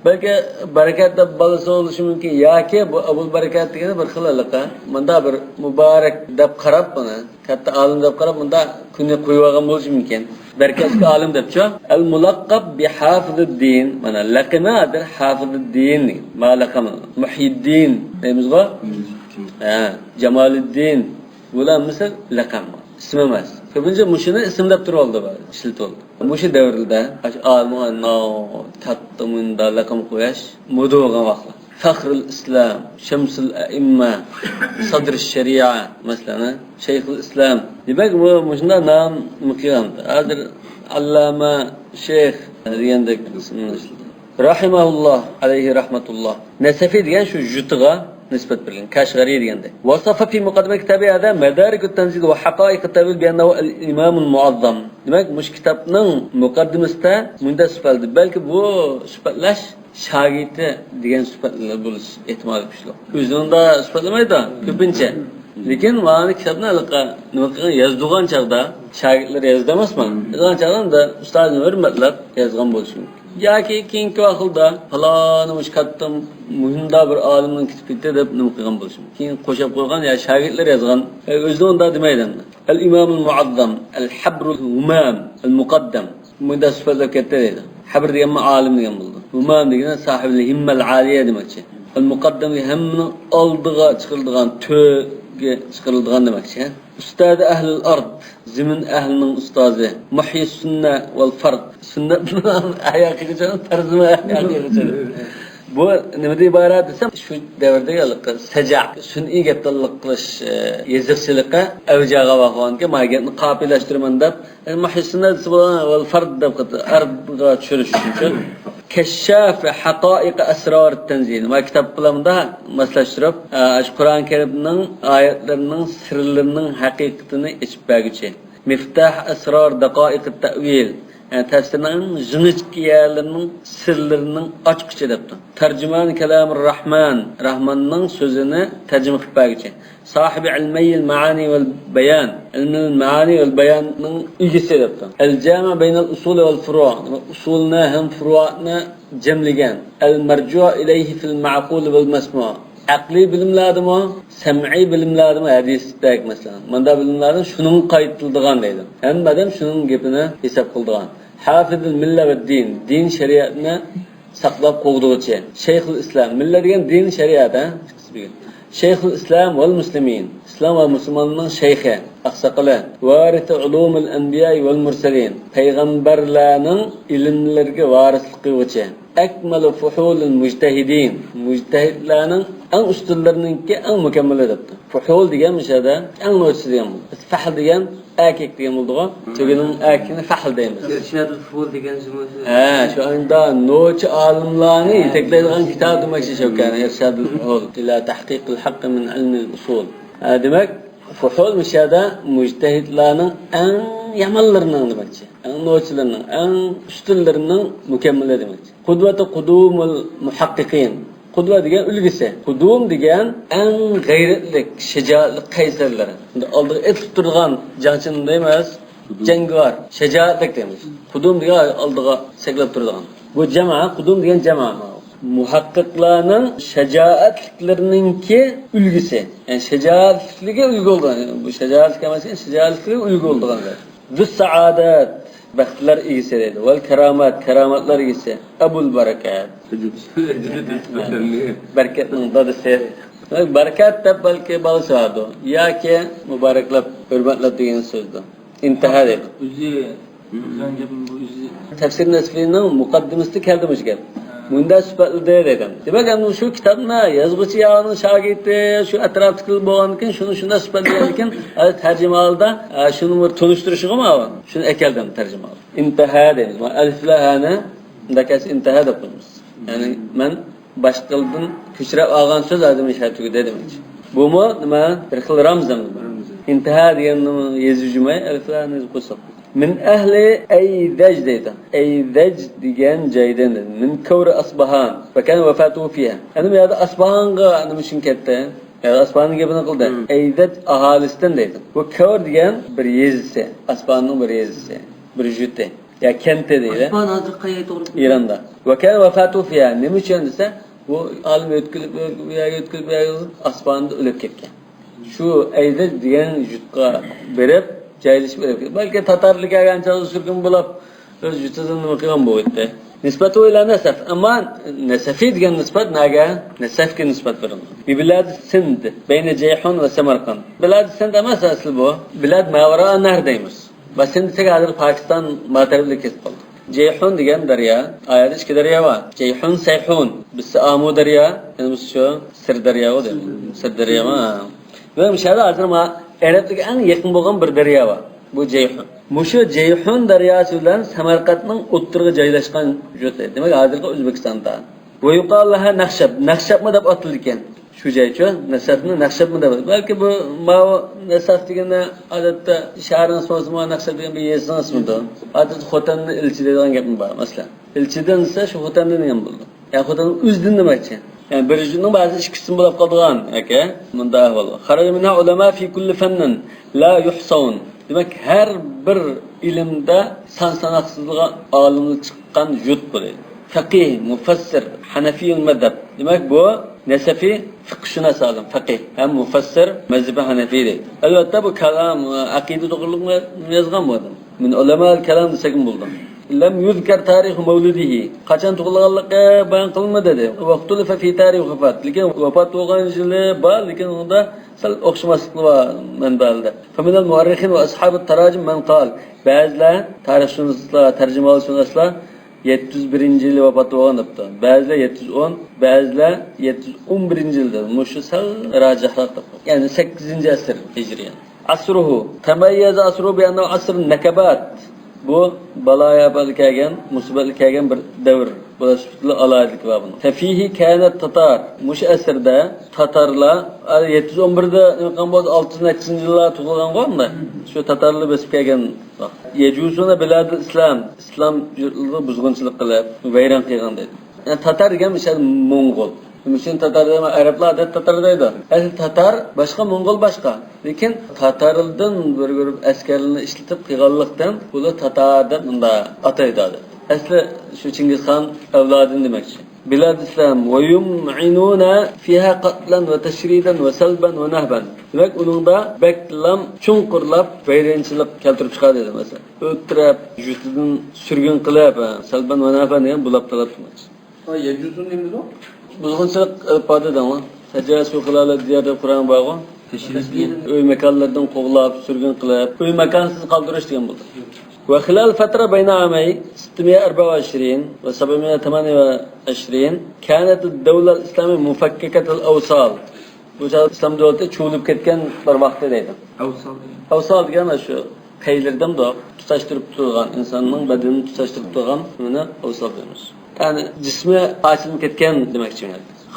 بەلكى بەرىكەت دەپ بالىسى بولۇشى مۇمكىن ياكى بۇ ئەبۇل بەرىكەت دېگىنى بىر خىل ھېلىقى مۇنداق بىر مۇبارەك دەپ قاراپ بۇنى، كاتتا ئالىم دەپ قاراپ مۇنداق كۇنيە قويۇۋالغان بولۇشى مۇمكىن. بەرىكەتلىك ئالىم دەپچۇ. ئەل مۇلەققەب بى ھافىزىددىن. مانا لەقىمى ھازىر ھافىزىددىن. ما لەقەم. مۇھيىددىن دەيمىزغۇ؟ ھە، جامالىددىن. بۇلار ھەممىسى لەقەم. ئىسىم ئەمەس. كۆپىنچە مۇشۇنى ئىسىم دەپ تۇرۇۋالدى، ئىشلىتىۋالدى. مۇشۇ دەۋردە ئاشۇ ئالىمغا ناۋ، تاتتى مۇنداق لەقەم قويۇش مودا بولغان ۋاقىتلار. فەخرۇل ئىسلام، شەمسۇل ئەئىممە، سەدرۇش شەرىئە، مەسىلەن، شەيخۇل ئىسلام. دېمەك، بۇ مۇشۇنداق نام مۇقىم. ھازىر ئاللامە، شەيخ دېگەندەك ئىسىمنى ئىشلىتىدۇ. رەھىمەھۇللاھ، ئەلەيھى رەھمەتۇللاھ. نەسەفى دېگەن شۇ يۇرتىغا نىسبەت بەرگەن، كەشغەرى دېگەندەك. ۋەسەفە فى مۇقەددىمەتى كىتابى ھازا مەدارىكۇت تەنزىل ۋە ھەقائىقۇت تەئۋىل بىئەننەھۇ ئەل ئىمامۇل مۇئەززەم. دېمەك، مۇشۇ كىتابنىڭ مۇقەددىمىسىدە مۇنداق سۈپەتلىدى. بەلكى بۇ سۈپەتلەش شاگىرتى دېگەن سۈپەتلەر بولۇش ئېھتىمالى كۈچلۈك. ئۆزىنىڭدا سۈپەتلىمەيدۇ كۆپىنچە. لېكىن مانا كىتابنى ھېلىقى نېمە قىلغان، يازىدىغان چاغدا شاگىرتلىرى يازىدۇ ئەمەسمۇ؟ يازغان چاغدا ئەمدى ئۇستازىنى ھۆرمەتلەپ يازغان بولۇشى مۇمكىن. ياكى كېيىنكى ۋاقىتلاردا پالانى مۇشۇ كاتتا مۇھىمدا بىر ئالىمنىڭ كېتىپ كېتتى دەپ نېمە قىلغان بولۇشى مۇمكىن. كېيىن قوشاپ قويغان يا شاگىرتلىرى يازغان. ئۆزىنى ئۇنداق دېمەيدۇ ئەمدى. ئەل ئىمامۇل مۇئەززەم، ئەل ھەبرۇل ھۇمام، ئەل مۇقەددەم. مۇنداق سۈپەتلەپ كەتتى دەيدۇ. ھەبر دېگەنمۇ ئالىم دېگەن بولىدۇ. ھۇمام دېگىنى ساھىبىل ھىممەل ئالىيە دېمەكچى. ئەل مۇقەددەم ھەممىنىڭ ئالدىغا چىقىرىلىدىغان، تۆرگە چىقىرىلىدىغان دېمەكچى. ئۇستازى ئەھلىل ئارض، زېمىن ئەھلىنىڭ ئۇستازى. مۇھيىس سۈننە ۋەل فەرد. سۈننەتنىڭ ھەقىقىيىچە، پەرزنىڭ ھەقىقىيىچە. بۇ نېمىدىن ئىبارەت دېسەم، شۇ دەۋردە ھېلىقى سەجە، سۈنئىي گەپدانلىق قىلىش، ئە، يېزىقچىلىقى ئەۋج ئالغان ۋاقىت بولغاندىكىن، ما گەپنى قاپىيەلەشتۈرىمەن دەپ، مۇھيىسسىنە دېسە بولغان، ۋەل فەرد دەپ قويدى. ئەربغا چۈشۈرۈش ئۈچۈن. كەششاف ھەقائىق ئەسرار تەنزىل. ما كىتاب بىلەن مۇنداق ماسلاشتۇرۇپ، ئە، شۇ قۇرئان كەرىمنىڭ ئايەتلىرىنىڭ سىرلىرىنىڭ ھەقىقىتىنى ئېچىپ بەرگۈچى. مىفتاھ ئەسرار دەقائىق تەئۋىل. يەنى تەپسىرنىڭ ئەڭ جىڭىچكە يەرلىرىنىڭ سىرلىرىنىڭ ئاچقۇچى دەپتۇ. تەرجىمان كالامىر راھمان، راھماننىڭ سۆزىنى تەرجىمە قىلىپ بەرگۈچى. ساھىبى ئىلمىيل مەئانى ۋەل بايان، ئىلمىل مەئانى ۋەل باياننىڭ ئىگىسى دەپتۇ. ئەل جامى بەينەل ئۇسۇلى ۋەل فۇرۇ، ئۇسۇلنى ھەم فۇرۇئنى جەملىگەن. ئەل مەرجۇ ئىلەيھى فىل مەئقۇل ۋەل مەسمۇ، ئەقلىي بىلىملەردىمۇ، سەمئىي بىلىملەردىمۇ، ھەدىستەك مەسىلەن، مۇنداق بىلىملەردىن شۇنىڭغا قايتىلىدىغان دەيدۇ. ھەممە ئادەم شۇنىڭ گېپىنى ھېساب قىلىدىغان. ھافىزىل مىللە ۋە دىن، دىن شەرىئەتنى ساقلاپ قوغدىغۇچى. شەيخۇل ئىسلام، مىللە دېگەن دىن، شەرىئەت، ھە؟ شەيخۇل ئىسلام ۋەل مۇسلىمىن، ئىسلام ۋە مۇسۇلماننىڭ شەيخى، ئاقساقىلى. ۋارىسى ئۇلۇمىل ئەنبىيا ۋەل مۇرسەلىن، پەيغەمبەرلەرنىڭ ئىلىملىرىگە ۋارىسلىق قىلغۇچى. ئەكمەلۇ فۇھۇلىل مۇجتەھىدىن، مۇجتەھىدلەرنىڭ ئەڭ ئۈستۈنلىرىنىڭكى ئەڭ مۇكەممىلى دەپتۇ. فۇھۇل دېگەن مۇشۇ يەردە ئەڭ نوچىسى دېگەن بولىدۇ. فەھل دېگەن ئەركەك دېگەن بولىدىغۇ. تۆگىنىڭ ئەركىكىنى فەھل دەيمىز. ئىرشادۇل فۇھۇل دېگەن جۈملىسى. ھە، شۇ ئايدا نوچى ئالىملارنى يېتەكلەيدىغان كىتاب دېمەكچى شەۋكانى، ئىرشادۇل فۇھۇل ئىلا تەھقىقىل ھەققى مىن ئىلمىل ئۇسۇل. ھە، دېمەك، فۇھۇل مۇشۇ يەردە مۇجتەھىدلارنىڭ ئەڭ يامانلىرىنىڭ دېمەكچى. ئەڭ نوچىلىرىنىڭ، ئەڭ ئۈستۈنلىرىنىڭ مۇكەممىلى دېمەكچى. قۇدۋەتۇ قۇدۇمۇل مۇھەققىقىن. قۇدۋە دېگەن ئۈلگىسى. قۇدۇم دېگەن ئەڭ غەيرەتلىك، شىجائەتلىك قەيسەرلەر. ئالدىغا ئېتىلىپ تۇرىدىغان جەڭچىنى دەيمىز. جەڭگىۋار، شىجائەتلىك دەيمىز. قۇدۇم دېگەن ئالدىغا سەكرەپ تۇرىدىغان. بۇ جەمە، قۇدۇم دېگەن جەمە. مۇھەققىقلارنىڭ شىجائەتلىكلىرىنىڭكى ئۈلگىسى. يەنى شىجائەتلىكلىرىگە ئۈلگە بولىدىغان. بۇ شىجائەتلىك ئەمەس، شىجائەتلىكلىرىگە ئۈلگە بولىدىغان زات. زۇسسائادەت، بەختلەر ئىگىسى دەيدۇ. ۋەل كارامات، كاراماتلار ئىگىسى. ئەبۇل بەرىكەت. بەرىكەتنىڭ دادىسى. بەرىكەت دەپ بەلكى بالىسى بارىدۇ. ياكى مۇبارەكلەپ، ھۆرمەتلەپ دېگەن سۆزدۇر. ئىنتىھا دەيدۇ. ئۆزى، ئۆزىنىڭ گېپىنى بۇ ئۆزى. تەپسىر نەسفىنىڭ مۇقەددىمىسىدە كەلدى مۇشۇ گەپ. مۇنداق سۈپەتلىدى دېدىم. دېمەك، ئەمدى شۇ كىتابنى يازغۇچى ياغىنىڭ شاگىرتى، شۇ ئەتراپتىكىلەر بولغاندىكىن، شۇنى شۇنداق سۈپەتلىگەنكىن، ھازىر تەرجىمىھالدا، ئە، شۇنى بىر تونۇشتۇرۇشىغىمۇ تەرجىمىھال. ئىنتىھا دەيمىز. مانا ئەلىف لام ھانى مۇنداق كەلسە ئىنتىھا دەپ قويىمىز. يەنى مەن باشقىلىدىن كۆچۈرۈپ ئالغان سۆز ئادەم ئىشلەتتۈگۈدە دېمەكچى. بۇمۇ نېمە؟ بىر خىل رەمز ئەمدى. رەمز. ئىنتىھا دېگەننى يېزىپ يۈرمەي، ئەلىف لام ھانى يېزىپ قويساق. مىن ئەھلى ئەيدەج دەيدۇ. ئەيدەج دېگەن جايدىن. مىن كەۋرى ئەسباھان. ۋە كان ۋەفاتۇ فىھا. ئەنە بۇ يەردە ئەسباھانغا نېمە ئۈچۈن كەتتى؟ يەنى ئەسپاھاننىڭ گېپىنى قىلدى. مم. ئەيدەج ئاھالىسىدىن دەيدۇ. بۇ كەۋر دېگەن بىر يېزىسى، ئەسپاھاننىڭ بىر يېزىسى، بىر يۇرتى. يا كەنتى دەيلى. ئەسپاھان ھازىر قايەر توغرا؟ ئىراندا. ۋە كان ۋەفاتۇ فىھا. نېمە ئۈچۈن دېسە، بۇ ئالىم ئۆتكۈلۈپ، ئۆتكۈلۈپ، بۇ يەرگە ئۆتكۈلۈپ، بۇ يەرگە ئۆتكۈلۈپ، ئەسپاھاندا ئۆلۈپ كەتكەن. شۇ ئەيدەج دېگەن يۇرتقا بېرىپ، جايلىشىپ ئۆلۈپ كەتكەن. بەلكى تاتارلار كەلگەن چاغدا سۈرگۈن بولاپ، ئۆز يۇرتىدىن نېمە قىلغان بولۇۋېتتى. نىسبەتۇ ئىلا نەسەف. ئەمما نەسەفى دېگەن نىسبەت نەگە؟ نەسەفكە نىسبەت بېرىلغان. بىبىلادى سىند، بەينە جەيھۇن ۋە سەمەرقەند. بىلادى سىند ئەمەس ئەسلى بۇ. بىلاد ماۋىرا نەھر دەيمىز. ۋە سىند دېسەك ھازىر پاكىستان ما تەرەپلىك كېتىپ قالدى. جەيھۇن دېگەن دەريا. ئايەردە ئىككى دەريا بار. جەيھۇن، سەيھۇن. بىرسى ئامۇ دەريا، يەنە بىرسى شۇ سىر دەريا دەيمىز. سىر دەريا ما؟ ۋە مۇشۇ يەردە ھازىر ما ئەرەبلەرگە ئەڭ يېقىن بولغان بىر دەريا بار. بۇ جەيھۇن. مۇشۇ جەيھۇن دەرياسى بىلەن سەمەرقەنتنىڭ ئوتتۇرىغا جايلاشقان يۇرت. دېمەك، ھازىرقى ئۆزبېكىستاندا. ۋە يۇقالۇ لەھا نەخشەب. نەخشەبمۇ دەپ ئاتىلىدىكەن. شۇ جاي شۇ. نەسەفنى نەخشەبمۇ دەپ. بەلكى بۇ ماۋۇ نەسەف دېگەننى ئادەتتە شەھەرنىڭ ئىسمى بولسىمۇ، نەخشەب دېگەن بىر يېزىنىڭ ئىسمىدۇر. ئادەتتە خوتەننى ئىلچى دەيدىغان گەپمۇ بار، مەسىلەن. ئىلچىدىن دېسە، شۇ خوتەندىن دېگەن بولىدۇ. يا خوتەن ئۆزىدىن دېمەكچى. يەنى بىر يۇرتنىڭ بەزى ئىككى ئىسمى بولاپ قالىدىغان، ياكى مۇنداق ئەھۋال. خەرەجە مىنھا ئۇلەما فى كۇللى فەننىن لا يۇھسەۋۇن. دېمەك، ھەر بىر ئىلىمدە سان ساناقسىزلىغان ئالىملار چىققان يۇرت بۇ دەيدۇ. فەقىھ، مۇفەسسىر، ھەنەفىيۇل مەزھەب. دېمەك، بۇ نەسەفى فىقھشۇناس ئالىم، فەقىھ ھەم مۇفەسسىر، مەزھىپى ھەنەفىي دەيدۇ. ئەلۋەتتە، بۇ كالام، ئەقىدە توغرىلىق يازغان بۇ ئادەم. مىن ئۇلەمائىل كالام دېسەكمۇ بولىدۇ. لەم يۇزكەر تارىخۇ مەۋلىدىھى. قاچان تۇغۇلغانلىقى بايان قىلىنمىدى، دەيدۇ. ۋەقتۇلىفە فى تارىخ ۋەفات. لېكىن ۋاپات بولغان يىلى بار، لېكىن ئۇندا سەل ئوخشىماسلىقلار بار مەنبەلەردە. فمىنەل مۇئەررىخىن ۋە ئەسھابىت تاراجىم مەن قال. بەزىلەر، تارىخشۇناسلار، تەرجىمىھالشۇناسلار يەتتە يۈز بىرىنچى يىلى ۋاپات بولغان دەپتۇ. بەزىلەر يەتتە يۈز ئون، بەزىلەر يەتتە يۈز ئون بىرىنچى يىلدا. مۇشۇ سەل راجىھراق دەپ. يەنى سەككىزىنچى ئەسىر ھىجرىيە. ئەسرۇھۇ. تەمەييەزە ئەسرۇھۇ بىئەننەھۇ ئەسرۇن نەكەبات. بۇ بالايىئاپەتلىك كەلگەن، مۇسىبەتلىك كەلگەن بىر دەۋر بولۇش سۈپىتىدە ئالاھىدىلىكى بار بۇنىڭ. ففيه كانت تتار، مۇشۇ ئەسىردە تاتارلار، ئە، يەتتە يۈز ئون بىردە نېمە قىلغان بولسا، ئالتە يۈز نەچچىنچى يىللار تۇغۇلغانغۇ ئەمدى. شۇ تاتارلار بېسىپ كەلگەن ۋاقىت. يجوسون بلاد الإسلام، ئىسلام يۇرتلىرىغا بۇزغۇنچىلىق قىلىپ، ۋەيران قىلغان دەيدۇ. يەنى تاتار دېگەن مىسال موڭغۇل. مۇشۇنى تاتار دەيمەن، ئەرەبلەر ئادەتتە تاتار دەيدۇ. ئەسلى تاتار باشقا، موڭغۇل باشقا. لېكىن تاتارلىدىن بىر گۇرۇپ ئەسكەرلەرنى ئىشلىتىپ قىلغانلىقتىن، ئۇلار تاتار دەپ مۇنداق ئاتايدۇ ئادەتتە. ئەسلى شۇ چىڭگىزخان ئەۋلادىنى دېمەكچى. بلاد الإسلام، ويمعنون فيها قتلا وتشريدا وسلبا ونهبا. دېمەك، ئۇنىڭدا بەكلا چوڭقۇرلاپ ۋەيرانچىلىق كەلتۈرۈپ چىقاردى دېدى، مەسىلەن. ئۆلتۈرۈپ، يۇرتىدىن سۈرگۈن قىلىپ، سەلبەن ۋە نەھبەن دېگەن بۇلاپ تالاپ دېمەكچى. ھا، يەجۇسۇن نېمىدۇ؟ بۇزغۇنچىلىق ئېلىپ باردى دەڭلار. تەجەسسۇ خىلالە دىيار دەپ قۇرئان بارغۇ. تەشرىد. ئۆي مەكانلىرىدىن قوغلاپ، سۈرگۈن قىلىپ، ئۆي مەكانسىز قالدۇرۇش دېگەن بولدى. وخلال فترة بين عامي ستمية أربعة وعشرين وسبعمية ثمانية وعشرين كانت الدولة الإسلامية مفككة الأوصال. بۇ چاغدا ئىسلام دۆلىتى چۇۋۇلۇپ كەتكەن بىر ۋاقتى دەيدۇ. ئەۋسال دېگەن. ئەۋسال دېگەن شۇ پەيلىرى دەمدۇ، تۇتاشتۇرۇپ تۇرغان، ئىنساننىڭ بەدىنىنى تۇتاشتۇرۇپ تۇرغان نېمىنى ئەۋسال دەيمىز. يەنى جىسمى پارچىلىنىپ كەتكەن دېمەكچى.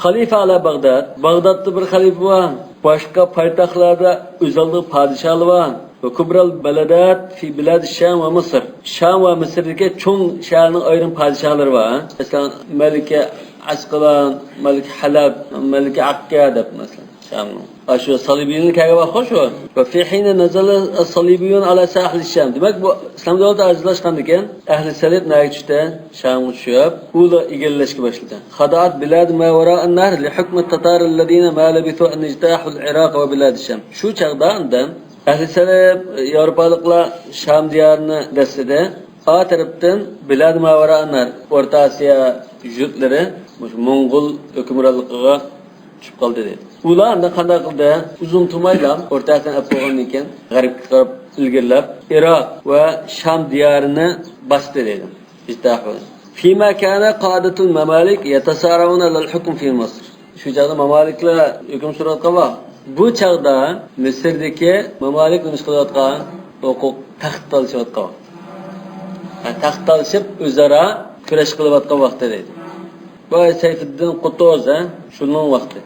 خەلىپە ئەلا بەغداد، بەغدادتا بىر خەلىپە بار، باشقا پايتەختلەردە ئۆزئالدىغا پادىشاھلار بار. وكبرى البلدات في بلاد الشام ومصر. شام ۋە مىسىردىكى چوڭ شەھەرنىڭ ئايرىم پادىشاھلىرى بار. مەسىلەن، مەلىكە ئەسقىلان، مەلىكە ھەلەب، مەلىكە ئەققە دەپ، مەسىلەن، شامنىڭ. ئاشۇ سەلىبىيلەرنى كەلگەن ۋاقىت شۇ. وفي حين نزل الصليبيون على ساحل الشام. دېمەك، بۇ ئىسلام دۆلىتى ئاجىزلاشقاندىن كېيىن، ئەھلى سەلىب نەگە چۈشتى؟ شامغا چۈشۈپ، ئۇلار ئىگىلەشكە باشلىدى. خضعت بلاد ما وراء النهر لحكم التتار الذين ما لبثوا أن اجتاحوا العراق وبلاد الشام. شۇ چاغدا ئاندىن ئەھلى سەلەف، ياۋروپالىقلار شام دىيارىنى دەسسىدى. ئا تەرەپتىن بىلاد ماۋەرانەھەر، ئورتا ئاسىيا يۇرتلىرى مۇشۇ موڭغۇل ھۆكۈمرانلىقىغا چۈشۈپ قالدى دەيدۇ. ئۇلار ئاندىن قانداق قىلدى؟ ئۇزۇن تۇرمايلا ئورتا ئاسىيانى ئەپ بولغاندىن كېيىن غەربكە قاراپ ئىلگىرىلەپ، ئىراق ۋە شام دىيارىنى باستى دەيدۇ. اجتاحوا. فيما كان قادة المماليك يتصارعون على الحكم في مصر. شۇ چاغدا مامالىكلار ھۆكۈم سۈرۈۋاتقان ۋاقىت. بۇ چاغدا مىسىردىكى مامالىك نېمە ئىش قىلىۋاتقان؟ ھوقۇق، تەخت تالىشىۋاتقان ۋاقىت. ھە، تەخت تالىشىپ، ئۆزئارا كۈرەش قىلىۋاتقان ۋاقتى دەيدۇ. بۇ سەيفىددىن قۇتۇز، ھە، شۇنىڭ ۋاقتى.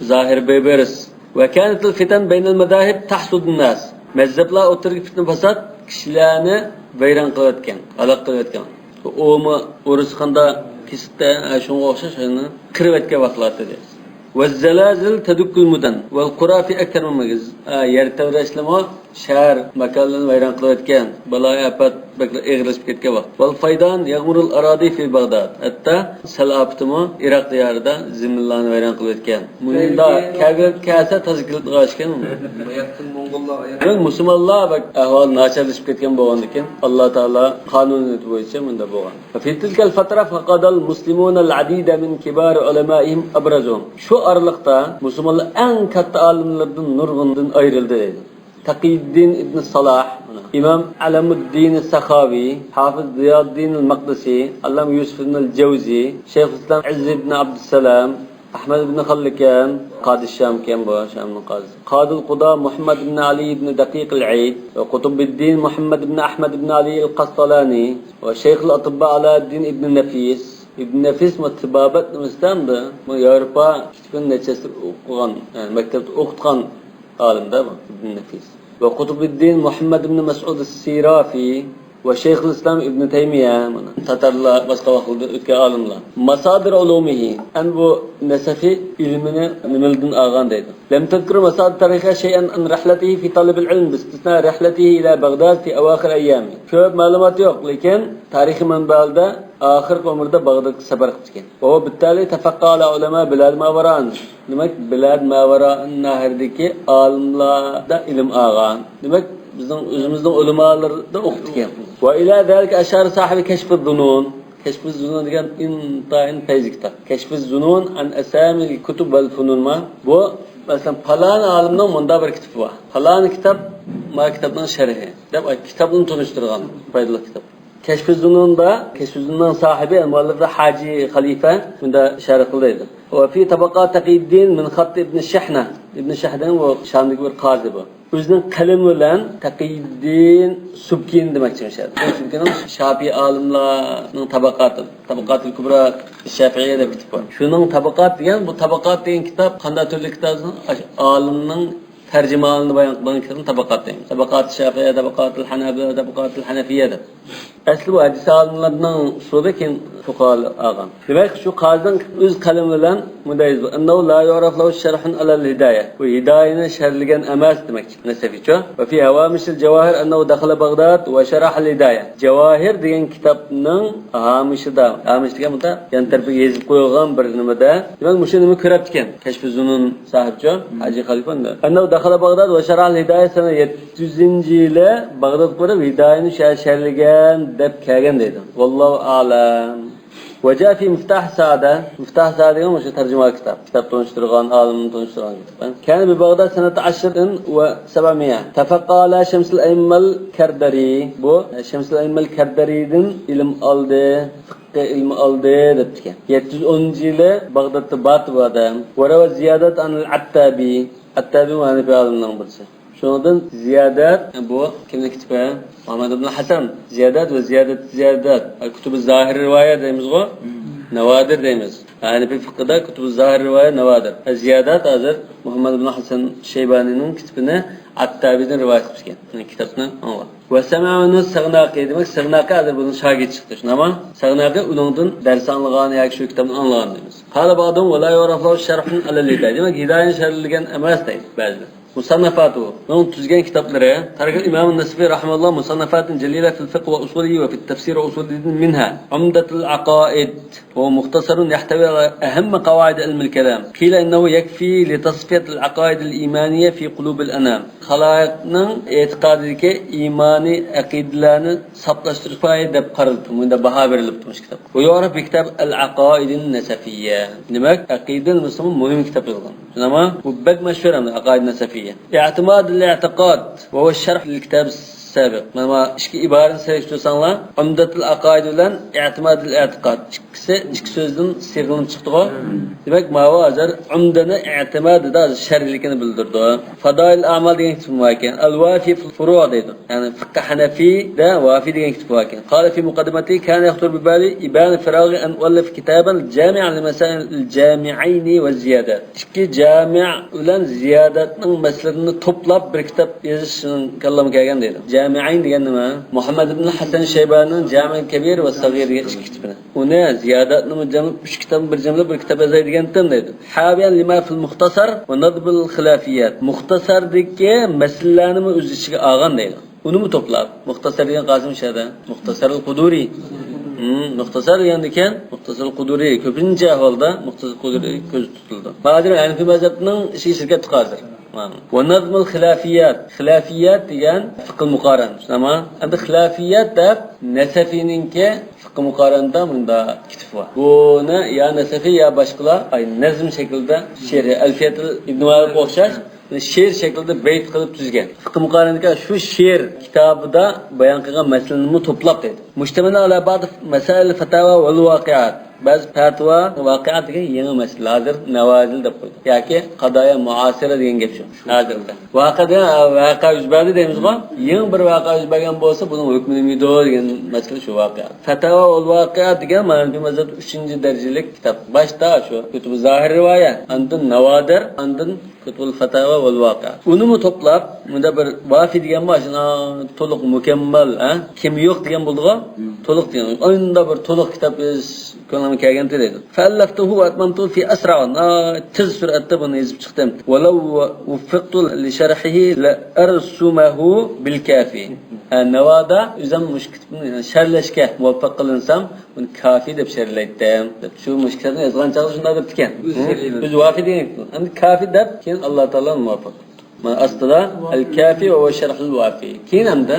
زاھىر بېبەرس. وكانت الفتن بين المذاهب تحصد الناس. مەزھەپلەر ئوتتۇرىدىكى پىتنە-پاسات كىشىلەرنى ۋەيران قىلىۋەتكەن، ھالاك قىلىۋەتكەن. ئۇمۇ ئورۇس قاندا كېسىپتە، ھە، شۇنىڭغا ئوخشاش شۇنى قىرىۋەتكەن ۋاقىتلار دەيدۇ. والزلازل تدك المدن والقرى في أكثر من مكان. ھە، يەر تەۋرەشلىمۇ شەھەر ماكانلىرىنى ۋەيران قىلىۋەتكەن، بالايىئاپەت بەكلا ئېغىرلىشىپ كەتكەن ۋاقىت. والفيضان يغمر الأراضي في بغداد. ھەتتا سەل ئاپىتىمۇ ئىراق دىيارىدا زېمىنلارنى ۋەيران قىلىۋەتكەن. مۇنداق كەلگۈ-، كەلسە تازا كېلىدىغان ئىكەن. دېمەك، مۇسۇلمانلار بەك ئەھۋالى ناچارلىشىپ كەتكەن بولغاندىكىن، ئاللا تائالا قانۇنىيىتى بويىچە مۇنداق بولغان. في تلك الفترة فقد المسلمون العديد من كبار علمائهم أبرزهم. شۇ ئارىلىقتا مۇسۇلمانلار ئەڭ كاتتا ئالىملىرىدىن نۇرغۇنىدىن ئايرىلدى دەيدۇ. تەقىيددىن ئىبن سالاھ، ئىمام ئەلەمۇددىن سەخاۋى، ھافىز زىيادىددىن مەقدىسى، ئاللامە يۈسۈف ئىبن جەۋزى، شەيخۇلئىسلام ئىزز ئىبن ئابدۇسسالام، ئەھمەد ئىبن خەللىكان، قادى شامكەن بۇ، شامنىڭ قازىسى. قادىل قۇدا مۇھەممەد ئىبن ئەلى ئىبن دەقىق ئەل ئەيد ۋە قۇتۇبىددىن مۇھەممەد ئىبن ئەھمەد ئىبن ئەلى ئەل قەستالانى ۋە شەيخۇل ئەتىببا ئالاءەددىن ئىبن نەفىس. ئىبن نەفىس مۇ تىبابەت نېمىسىدە ئەمدى؟ بۇ ياۋروپا كىتابىنى نەچچە ئەسىر ئوقۇغان، يەنى مەكتەپتە ئوقۇتقان ئالىمدا بۇ ئىبن نەفىس. ۋە قۇتۇبىددىن مۇھەممەد ئىبن مەسئۇد سىرافى ۋە شەيخۇل ئىسلام ئىبن تەيمىيە، مانا، تاتارلار، باشقا ۋاقىتلاردا ئۆتكەن ئالىملار. ماسادىر ئۇلۇمىھى، ئەمدى بۇ نەسەفى ئىلمىنى نېمىلىدىن ئالغان دەيدۇ. لەم تەزكۇر ماسادىر تارىخىيە شەيئەن ئەن رىھلەتىھى فى تەلەبىل ئىلم، بىستىسنا رىھلەتىھى ئىلە بەغداد فى ئەۋاخىر ئەييامى. كۆپ مەلۇمات يوق، لېكىن تارىخىي مەنبەلەردە ئاخىرقى ئۆمرىدە بەغدادقا سەپەر قىپتىكەن. وهو بالتالي تفقى على علماء بلاد ما وراء النهر. دېمەك، بىلاد ما وراء النهردىكى ئالىملاردا ئىلىم ئالغان. دېمەك، بىزنىڭ ئۆزىمىزنىڭ ئۆلىمالىرىدا ئوقۇپتىكەن. وإلى ذلك أشار صاحب كشف الظنون. كەشفىز زۇنۇن دېگەن ئىنتايىن پەيزى كىتاب. كەشفىز زۇنۇن ئەن ئەسامىل كۇتۇب ۋەل فۇنۇن ما. بۇ، مەسىلەن، پالان ئالىمنىڭ مۇنداق بىر كىتابى بار. پالان كىتاب، ما كىتابنىڭ شەرھى دەپ، كىتابنى تونۇشتۇرغان پايدىلىق كىتاب. كەشفى زۇنۇندا، كەشفى زۇنۇننىڭ ساھىبى، مۇئەللىفى ھاجى خەلىپە مۇنداق شەرھ قىلىدۇ. وفي طبقات تقي الدين من خط ابن شحنة. ئىبن شەھنە بۇ شامدىكى بىر قازى بۇ. ئۆزىنىڭ قەلىمى بىلەن تەقىيدىن سۇبكىنى دېمەكچى مۇشۇ يەردە. سۇبكىنىڭ شاپىئى ئالىملارنىڭ تاباقاتى، تاباقاتىل كۇبرا شافىئىيە دەپ كىتاب بار. شۇنىڭ تاباقات دېگەن، بۇ تاباقات دېگەن كىتاب قانداق تۈرلۈك كىتاب؟ ئاش-، ئالىمنىڭ تەرجىمىھالىنى بايان قىلغان كىتابنى تاباقات دەيمىز. تاباقاتى شافىئىيە، تاباقاتىل ھەنەبىلە، تاباقاتىل ھەنەفىيە دەپ. ئەسلى بۇ ھەدىس ئالىملىرىنىڭ ئۇسۇلى، كېيىن فۇقاھالار ئالغان. دېمەك، شۇ قازىنىڭ ئۆز قەلىمى بىلەن مۇنداق يېزىلغان. إنه لا يعرف له شرح على الهداية. بۇ ھىدايىنى شەرھلىگەن ئەمەس دېمەكچى، نەسەفىچۇ. وفي هوامش الجواهر أنه دخل بغداد وشرح الهداية. جاۋاھىر دېگەن كىتابنىڭ ھامىشىدا، ھامىش دېگەن بۇندا يان تەرىپىگە يېزىپ قويۇلغان بىر نېمىدە، دېمەك، مۇشۇ نېمە كۆرەپتىكەن. كەشفى زۇنۇن ساھىبچۇ، ھاجى خەلىپە ئۇندا. أنه دخل بغداد وشرح الهداية سنة يەتتە يۈزىنچى يىلى بەغدادقا بېرىپ، ھىدايىنى شۇ يەردە شەرھلىگەن دەپ كەلگەن دەيدۇ. والله أعلم. وجاء في مفتاح السعادة. مىفتاھ سائادە دېگەن مۇشۇ تەرجىمە كىتاب. كىتاب تونۇشتۇرغان، ئالىمنى تونۇشتۇرغان كىتاب. كان ببغداد سنة عشر وسبعمية. تفقه على شمس الأئمة الكردري. بۇ شەمسۇل ئەئىممەل كەردەرىدىن ئىلىم ئالدى، فىققە ئىلمى ئالدى دەپتىكەن. يەتتە يۈز ئونىنچى يىلى بەغدادتا بارتى بۇ ئادەم. وروى الزيادات عن العتابي. ئەتتابى ھەنەفىي ئالىمنىڭ بىرسى. شۇنىڭدىن زىيادات، بۇ كىمنىڭ كىتابى؟ مۇھەممەد ئىبن ھەسەن. زىيادات ۋە زىيادات، زىيادات. كۇتۇبى زاھىر رىۋايە دەيمىزغۇ؟ ناۋادىر دەيمىز. ھەنەفىي فىقھىدا كۇتۇبى زاھىر رىۋايە ناۋادىر. زىيادات ھازىر مۇھەممەد ئىبن ھەسەن شەيبانىنىڭ كىتابىنى ئەتتابىدىن رىۋايەت قىلىپ كەلگەن. كىتابنى ئاڭلاڭ. وسمع منه السغناقي، دېمەك، سغناقى ھازىر بۇنىڭ شاگىرتى چىقتى، شۇنداقمۇ؟ سغناقى ئۇنىڭدىن دەرس ئاڭلىغان ياكى شۇ كىتابنى ئاڭلىغان دەيمىز. قال بعضهم ولا يعرف له شرح على الهداية. دېمەك، ھىدايىنى شەرھلىگەن ئەمەس دەيدۇ بەزىلەر. مصنفاته، ئۇنىڭ تۈزگەن كىتابلىرى. ترك الإمام النسفي رحمه الله مصنفات جليلة في الفقه وأصوله وفي التفسير وأصول الدين، منها عمدة العقائد، وهو مختصر يحتوي على أهم قواعد علم الكلام. قيل إنه يكفي لتصفية العقائد الإيمانية في قلوب الأنام. خەلقنىڭ ئېتىقادىدىكى ئىمانىي ئەقىدىلەرنى ساپلاشتۇرۇش پايى دەپ قارىلىپتۇ، مۇنداق باھا بېرىلىپتۇ مۇشۇ كىتابقا. ويعرف بكتاب العقائد النسفية. دېمەك، ئەقىدە نېمىسىمۇ مۇھىم كىتاب يازغان. شۇنداقمۇ؟ بۇ بەك مەشھۇر ئەمدى، ئەقائىد نەسەفىيە. ئېتىماد ئېتىقاد ۋە ھۇۋە شەرھ لىل كىتاب سابىق. مانا ما ئىككى ئىبارىنى سېلىشتۇرساڭلار، ئۇمدەتۇل ئەقائىد بىلەن ئېتىمادۇل ئېتىقاد ئىككىسى ئىككى سۆزدىن سىغىلىپ چىقتىغۇ. دېمەك، ماۋۇ ھازىر ئۇمدەنى ئېتىمادىدا ھازىر شەرھلىكىنى بىلدۈرىدۇ. فادائىل ئەمال دېگەن كىتابى بار ئىكەن. ئەل ۋافى فىل فۇرۇ دەيدۇ. يەنى فىقھى ھەنەفىيدە ۋافى دېگەن كىتاب بار ئىكەن. قال في مقدمته كان يخطر ببالي إبان فراغ أن أؤلف كتابا جامعا للمسائل الجامعين والزيادات. ئىككى جامع بىلەن زىياداتنىڭ مەسىلىلىرىنى توپلاپ بىر كىتاب يېزىش كاللامغا كەلگەن دەيدۇ. جامعين دېگەن نېمە؟ مۇھەممەد ئىبن ھەسەن شەيبانىنىڭ جامع كەبىر ۋە سەغىر دېگەن ئىككى كىتابىنى. ئۇنى زىياداتنىمۇ جەملەپ، ئۈچ كىتابنى بىر جەملەپ بىر كىتاب يازاي دېگەنتىم دەيدۇ. حاويا لما في المختصر ونظم الخلافيات. مۇختەسەردىكى مەسىلىلەرنىمۇ ئۆز ئىچىگە ئالغان دەيدۇ. ئۇنىمۇ توپلاپ، مۇختەسەر دېگەن قاسىم شەدە. مۇختەسەرۇل قۇدۇرى. ھىم، مۇختەسەر دېگەندىكەن، مۇختەسەرۇل قۇدۇرى. كۆپىنچە ئەھۋالدا مۇختەسەر قۇدۇرى كۆزدە تۇتۇلىدۇ. ھازىر ھەنىفىي مەزھەپنىڭ ئىشىغا كەتتۇق ھازىر. ۋە نەزمۇل خىلاپىيات. خىلاپىيات دېگەن فىقھىل مۇقارەن. تامام. ئەمدى خىلاپىيات دەپ نەسەفىنىڭكى فىقھى مۇقارەندە مۇنداق كىتابى بار. بۇنى يا نەسەفى يا باشقىلار، ئاي، نەزم شەكلىدە شېئىر، ئەلفىيەتۇل ئىبن مالىكقا ئوخشاش، شېئىر شەكلىدە بەيت قىلىپ تۈزگەن. فىقھى مۇقارەندىكى شۇ شېئىر كىتابىدا بايان قىلغان مەسىلىنىمۇ توپلاپ دەيدۇ. مۇشتەمىل ئەلا بەزى مەسائىل فەتاۋا ۋەل ۋاقىئات. بەزى پەتىۋا، ۋاقىئات دېگەن يېڭى مەسىلە. ھازىر نەۋازىل دەپ قويدۇق. ياكى قادايا مۇئاسىرە دېگەن گەپ شۇ. ھازىرقى ۋاقىئە دېگەن، ۋەقە يۈز بەردى دەيمىزغۇ. يېڭى بىر ۋەقە يۈز بەرگەن بولسا، بۇنىڭ ھۆكمى نېمە ئىدى دېگەن مەسىلە شۇ ۋاقىئە. فەتاۋا ۋەل ۋاقىئات دېگەن مانا بۇ مەزھەپتە ئۈچىنچى دەرىجىلىك كىتاب. باشتا شۇ كۇتۇبۇ زاھىر رىۋايە، ئاندىن ناۋادىر، ئاندىن كۇتۇبۇل فەتاۋا ۋەل ۋاقىئە. ئۇنىمۇ توپلاپ، مۇنداق بىر ۋافى دېگەن بار، شۇنا تولۇق مۇكەممەل، ھە؟ كېمى يوق دېگەن بولىدىغۇ؟ تولۇق دېگەن. ئۇنداق بىر تولۇق كىتاب يېزىش كۆڭلۈمگە كەلگەنتى دەيدۇ. فألفته وأتممته في أسرع، ناھايىتى تېز سۈرئەتتە بۇنى يېزىپ چىقتىم. ولو وفقت لشرحه لأرسمه بالكافي. ھە، ناۋادا ئۆزۈم مۇشۇ كىتابنى شەرھلەشكە مۇۋەپپەق قىلىنسام، بۇنى كافى دەپ شەرھلەيتتىم، دەپ. شۇ مۇشۇ كىتابنى يازغان چاغدا شۇنداق دەپتىكەن. ئۆزى شەرھلىدى. ئۆزى ۋافى دېگەن. ئەمدى كافى دەپ، كېيىن ئاللا تائالا مۇۋەپپەق قىلدى. مانا ئاستىدا ئەل كافى ۋە شەرھۇل ۋافى. كېيىن ئەمدى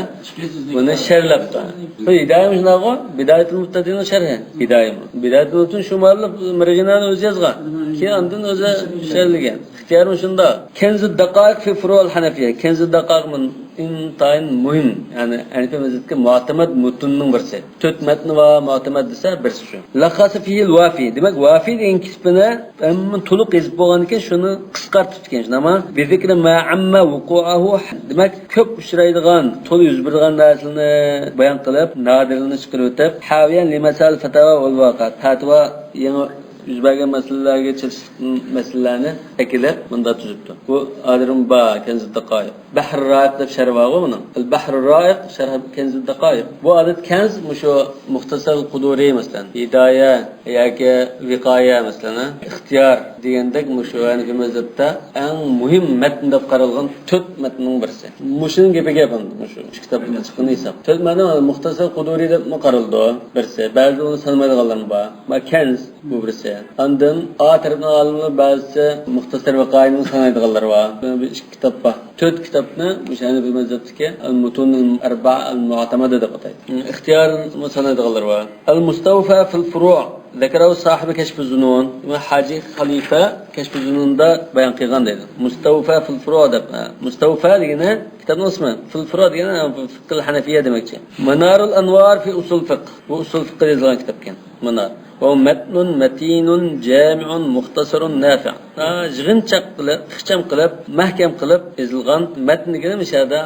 بۇنى شەرھلەپتۇ. بۇ ھىدايىمۇ شۇنداقغۇ؟ بىدايەتۇل مۇبتەدىئىنىڭ شەرھى. ھىدايىمۇ. بىدايەتۇل مۇبتەدىئىن شۇ مۇئەللىپ مىرغىنانى ئۆزى يازغان. كېيىن ئاندىن ئۆزى شەرھلىگەن. ئىختىيارىمۇ شۇنداق. كەنزۇد دەقائىق فى فۇرۇئىل ھەنەفىيە. كەنزۇد دەقائىق مەن ئىنتايىن مۇھىم، يەنى ھەنىفىي مەزھەپتىكى مۇئتەمەد مۇتۇننىڭ بىرسى. تۆت مەتنى بار مۇئتەمەد دېسە، بىرسى شۇ. لەخخەسە فىھىل ۋافى. دېمەك، ۋافى دېگەن كىتابىنى ھەممە تولۇق يېزىپ بولغاندىن كېيىن، شۇنى قىسقارتىپتىكەن. شۇنداقمۇ؟ بىزىكرى ما ئەممە ۋۇقۇئەھۇ. دېمەك، كۆپ ئۇچرايدىغان، تولا يۈز بېرىدىغان نەرسىلەرنى بايان قىلىپ، نادىرلىرىنى چىقىرىۋېتىپ، ھاۋىيەن لىمەسائىل فەتاۋا ۋەل ۋاقىئات. پەتىۋا، يېڭى يۈز بەرگەن مەسىلىلەرگە چېتىشلىق مەسىلىلەرنى ئەكېلىپ، مۇنداق تۈزۈپتۇ. بۇ ئادىرىم با كەنزۇ دەقايىق. بەھر رائىق دەپ شەرھى بارغۇ بۇنىڭ. ئەل بەھر رائىق شەرھى كەنزۇ دەقايىق. بۇ ئادەت كەنز مۇشۇ مۇختەسەر قۇدۇرى مەسىلەن، ھىدايە ياكى ۋىقايە مەسىلەن، ئىختىيار دېگەندەك مۇشۇ ھەنىفىي مەزھەپتە ئەڭ مۇھىم مەتن دەپ قارالغان تۆت مەتننىڭ بىرسى. مۇشۇنىڭ گېپى گەپ ئەمدى مۇشۇ ئىككى كىتابتىن چىققىنى ھېساب. تۆت مەتن مۇختەسەر قۇدۇرى دەپمۇ قارىلىدۇ بىرسى. بەزىدە ئۇنى سانىمايدىغانلارمۇ بار. ما كەنز بۇ بىرسى. ئاندىن ئا تەرەپنىڭ ئالىملىرى بەزىسى مۇختەسەر ۋىقايىنى سانايدىغانلار بار. بۇ ئىككى كىتاب بار. تۆت كىتابنى مۇشۇ ھەنىفىي مەزھەپتىكى ئەل مۇتۇن ئەربا ئەل مۇئتەمەدە دەپ ئاتايدۇ. ئىختىيارنى سانايدىغانلار بار. ئەل مۇستەۋفا فىل فۇرۇ، ذەكەرەھۇ ساھىبى كەشفى زۇنۇن. دېمەك، ھاجى خەلىپە كەشفى زۇنۇندا بايان قىلغان دەيدۇ. مۇستەۋفا فىل فۇرۇ دەپ. ھە، مۇستەۋفا دېگىنى كىتابنىڭ ئىسمى. فىل فۇرۇ دېگىنى فىقھىل ھەنەفىيە دېمەكچى. مانارۇل ئەنۋار فى ئۇسۇل فىقھ. بۇ ئۇسۇل فىقھقا يېزىلغان كىتاب ئىكەن. مانار. ۋە مەتنۇن مەتىنۇن جامىئۇن مۇختەسەرۇن نافىئ. ھە، يىغىنچاق قىلىپ، ئىخچام قىلىپ، مەھكەم قىلىپ يېزىلغان مەتن دېگىنى مۇشۇ يەردە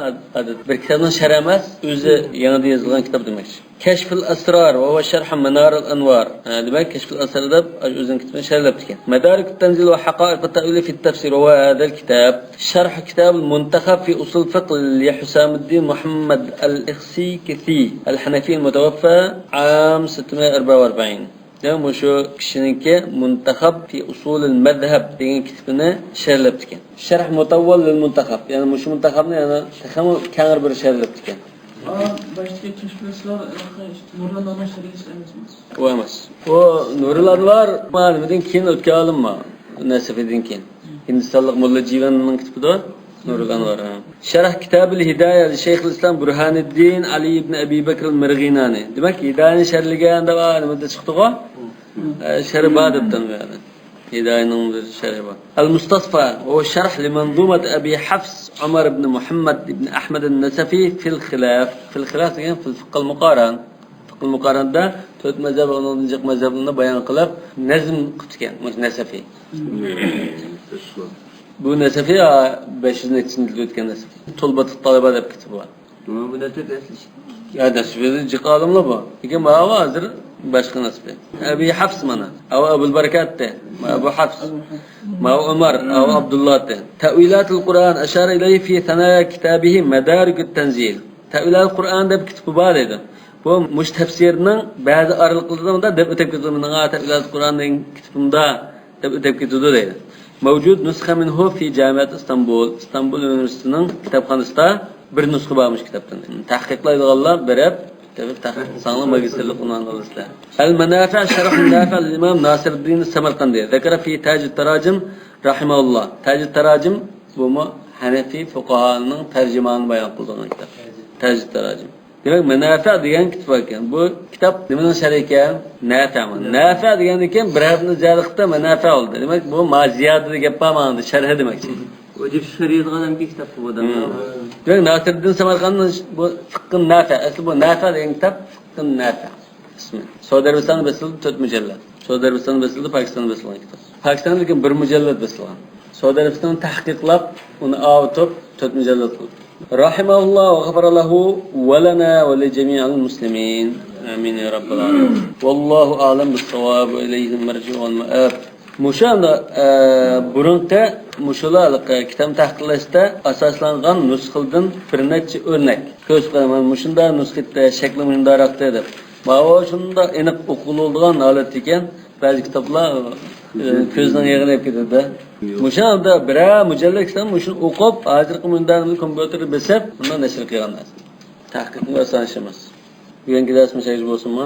بىر كىتابنىڭ شەرھى ئەمەس، ئۆزى يېڭىدىن يېزىلغان كىتاب دېمەكچى. كەشفۇل ئەسرار ۋە ھۇۋە شەرھۇ مانارىل ئەنۋار. ھە، دېمەك، كەشفۇل ئەسرار دەپ ئۆزىنىڭ كىتابىنى شەرھلەپتىكەن. مەدارىكۇت تەنزىل ۋە ھەقائىقۇت تەئۋىلى فىت تەفسىر ۋە ھۇۋە ھازەل كىتاب. شەرھ كىتابىل مۇنتەخەب فى ئۇسۇل فىقھ لى ھۇسامۇددىن مۇھەممەد ئەل ئىخسىكىسى ئەل ھەنەفىي ئەل مۇتەۋەففا ئام سىتتە مىئە ئەربە ۋە ئەربەئىن. يەنى مۇشۇ كىشىنىڭكى مۇنتەخەب فى ئۇسۇلىل مەزھەب دېگەن كىتابىنى شەرھلەپتىكەن. شەرھ مۇتەۋۋەل لىل مۇنتەخەب. يەنى مۇشۇ مۇنتەخەبنى يەنە تېخىمۇ كەڭرى بىر شەرھلەپتىكەن. ئا، باشتىكى كەشفۇل ئەسرار، نۇرۇل ئەنۋار شەرھى ئەمەسمۇ؟ ئۇ ئەمەس. ئۇ نۇرۇل ئەنۋار نېمىدىن كېيىن ئۆتكەن ئالىم ما؟ نەسەفىدىن كېيىن. ھىندىستانلىق موللا جىۋاننىڭ كىتابىدۇ. نۇرۇل ئەنۋار، ھە. شەرھ كىتابىل ھىدايە لى شەيخىل ئىسلام بۇرھانىددىن ئەلى ئىبن ئەبى بەكر ئەل مەرغىنانى. دېمەك، ھىدايەنى شەرھلىگەن دەپ نېمىدە چىقتىغۇ؟ ئە، شەرھى بار دەپتۇ بۇ يەردە. ھىدايەنىڭ بىر شەرھى بار. ئەل مۇستەسفا ۋە شەرھ لى مەنزۇمەت ئەبى ھەفس ئۇمەر ئىبن مۇھەممەد ئىبن ئەھمەد ئەن نەسەفى فىل خىلاف. فىل خىلاف دېگەن فىل فىقھىل مۇقارەن. فىقھىل مۇقارەندە تۆت مەزھەپ، ئۇنىڭدىن جىق مەزھەپلەرنى بايان قىلىپ، نەزم قىپتىكەن مۇشۇ نەسەفى. بۇ نەسەفى، ھە، بەش يۈز نەچچىنچى يىلدا ئۆتكەن نەسەفى. تۇلبەتۇت تالىبە دەپ كىتابى بار. بۇ نەسەفى ئەسلى. يا، نەسەفى جىق ئالىملار بۇ. لېكىن ماۋۇ ھازىر باشقا نەسەفى. ئەبى ھەفس مانا. ئەۋ ئەبۇل بەرىكاتتى. ماۋۇ ئەبۇ ھەفس. ماۋۇ ئۇمار. ئەۋ ئابدۇللاتتى. تەئۋىلاتۇل قۇرئان ئەشارە ئىلەيھى فى سەنايا كىتابىھى مەدارىكۇت تەنزىل. تەئۋىلاتۇل قۇرئان دەپ كىتابى بار دەيدۇ. بۇ مۇشۇ تەپسىرنىڭ بەزى ئارىلىقلىرىدا مۇنداق دەپ ئۆتۈپ كېتىدۇ. مېنىڭ تەئۋىلاتۇل قۇرئان دېگەن كىتابىمدا دەپ ئۆتۈپ كېتىدۇ دەيدۇ. مەۋجۇد نۇسخە مىنھۇ فى جامىئەت ئىستانبۇل. ئىستانبۇل ئۇنىۋېرسىتېتىنىڭ كىتابخانىسىدا بىر نۇسخا بار مۇشۇ كىتابتىن. تەھقىقلايدىغانلار بېرىپ، تەھقىق قىلساڭلار ماگىستىرلىق ئۇنۋانى ئالىسىلەر. ئەل مەنافىئ شەرھ نافىئ لىل ئىمام ناسىرددىن سەمەرقەندى. ذەكەرە فى تاج تاراجىم رەھىمەھۇللاھ. تاج تاراجىم بۇمۇ ھەنەفىي فۇقاھانىڭ تەرجىمانى بايان قىلىدىغان كىتاب. تاج تاراجىم. دېمەك، مەنافىئ دېگەن كىتاب ئىكەن. بۇ كىتاب نېمىنىڭ شەرھى ئىكەن؟ نافىئ. نافىئ دېگەندىن كېيىن بىر ھەرپنى زىيادە قىلىپ مەنافىئ بولدى. دېمەك، بۇ ما زىيادىدە گەپ بار ماڭىدى، شەرھى دېمەكچى. ئۆزى شەرھى يازغان ھەمكى كىتاب بۇ ئادەم. دېمەك، ناسىردىن سەمەرقاندنىڭ بۇ فىقھىن نافىئ. ئەسلى بۇ نافىئ دېگەن كىتاب فىقھىن نافىئ ئىسمى. سەئۇدى ئەرەبىستاندا بېسىلدى، تۆت مۇجەللەت. سەئۇدى ئەرەبىستاندا بېسىلدى، پاكىستاندا بېسىلغان كىتاب. پاكىستاندا لېكىن بىر مۇجەللەت بېسىلغان. سەئۇدى ئەرەبىستانى تەھقىقلاپ، ئۇنى ئاۋۇتۇپ، تۆت مۇجەللەت قىلدى. رەھىمەھۇللاھ ۋە غەفەرە لەھۇ ۋە لەنا ۋە لىجەمىئىل مۇسلىمىن. ئامىن يا رەببەل ئالەمىن. ۋەللاھۇ ئەئلەم بىسساۋاب ۋە ئىلەيھىل مەرجىئۇ ۋەل مەئاب. مۇشۇ ئاندا، ئە، بۇرۇنقى مۇشۇلار ھېلىقى كىتابنى تەھقىقلەشتە ئاساسلانغان نۇسخىلىرىدىن بىر نەچچە ئۆرنەك. كۆرسىتىپ قوياي، مانا مۇشۇنداق نۇسخا ئىدى، شەكلى مۇنداقراق ئىدى دەپ. ماۋۇ شۇنداق ئېنىق ئوقۇلىدىغان ھالەتتە ئىكەن، بەزى كىتابلار، ئە، كۆزنىڭ يېغىنى ئېلىپ كېتىدۇ. مۇشۇ ھالدا بىرەر مۇجەللەت كىتاب مۇشۇنى ئوقۇپ، ھازىرقى مۇنداق كومپيۇتېردا بېسىپ، بۇنداق نەشر قىلغان نەرسە. تەھقىقمۇ ئاسان ئىش ئەمەس. بۈگۈنكى دەرسىمىز شۇ يەرگىچە بولسۇنمۇ؟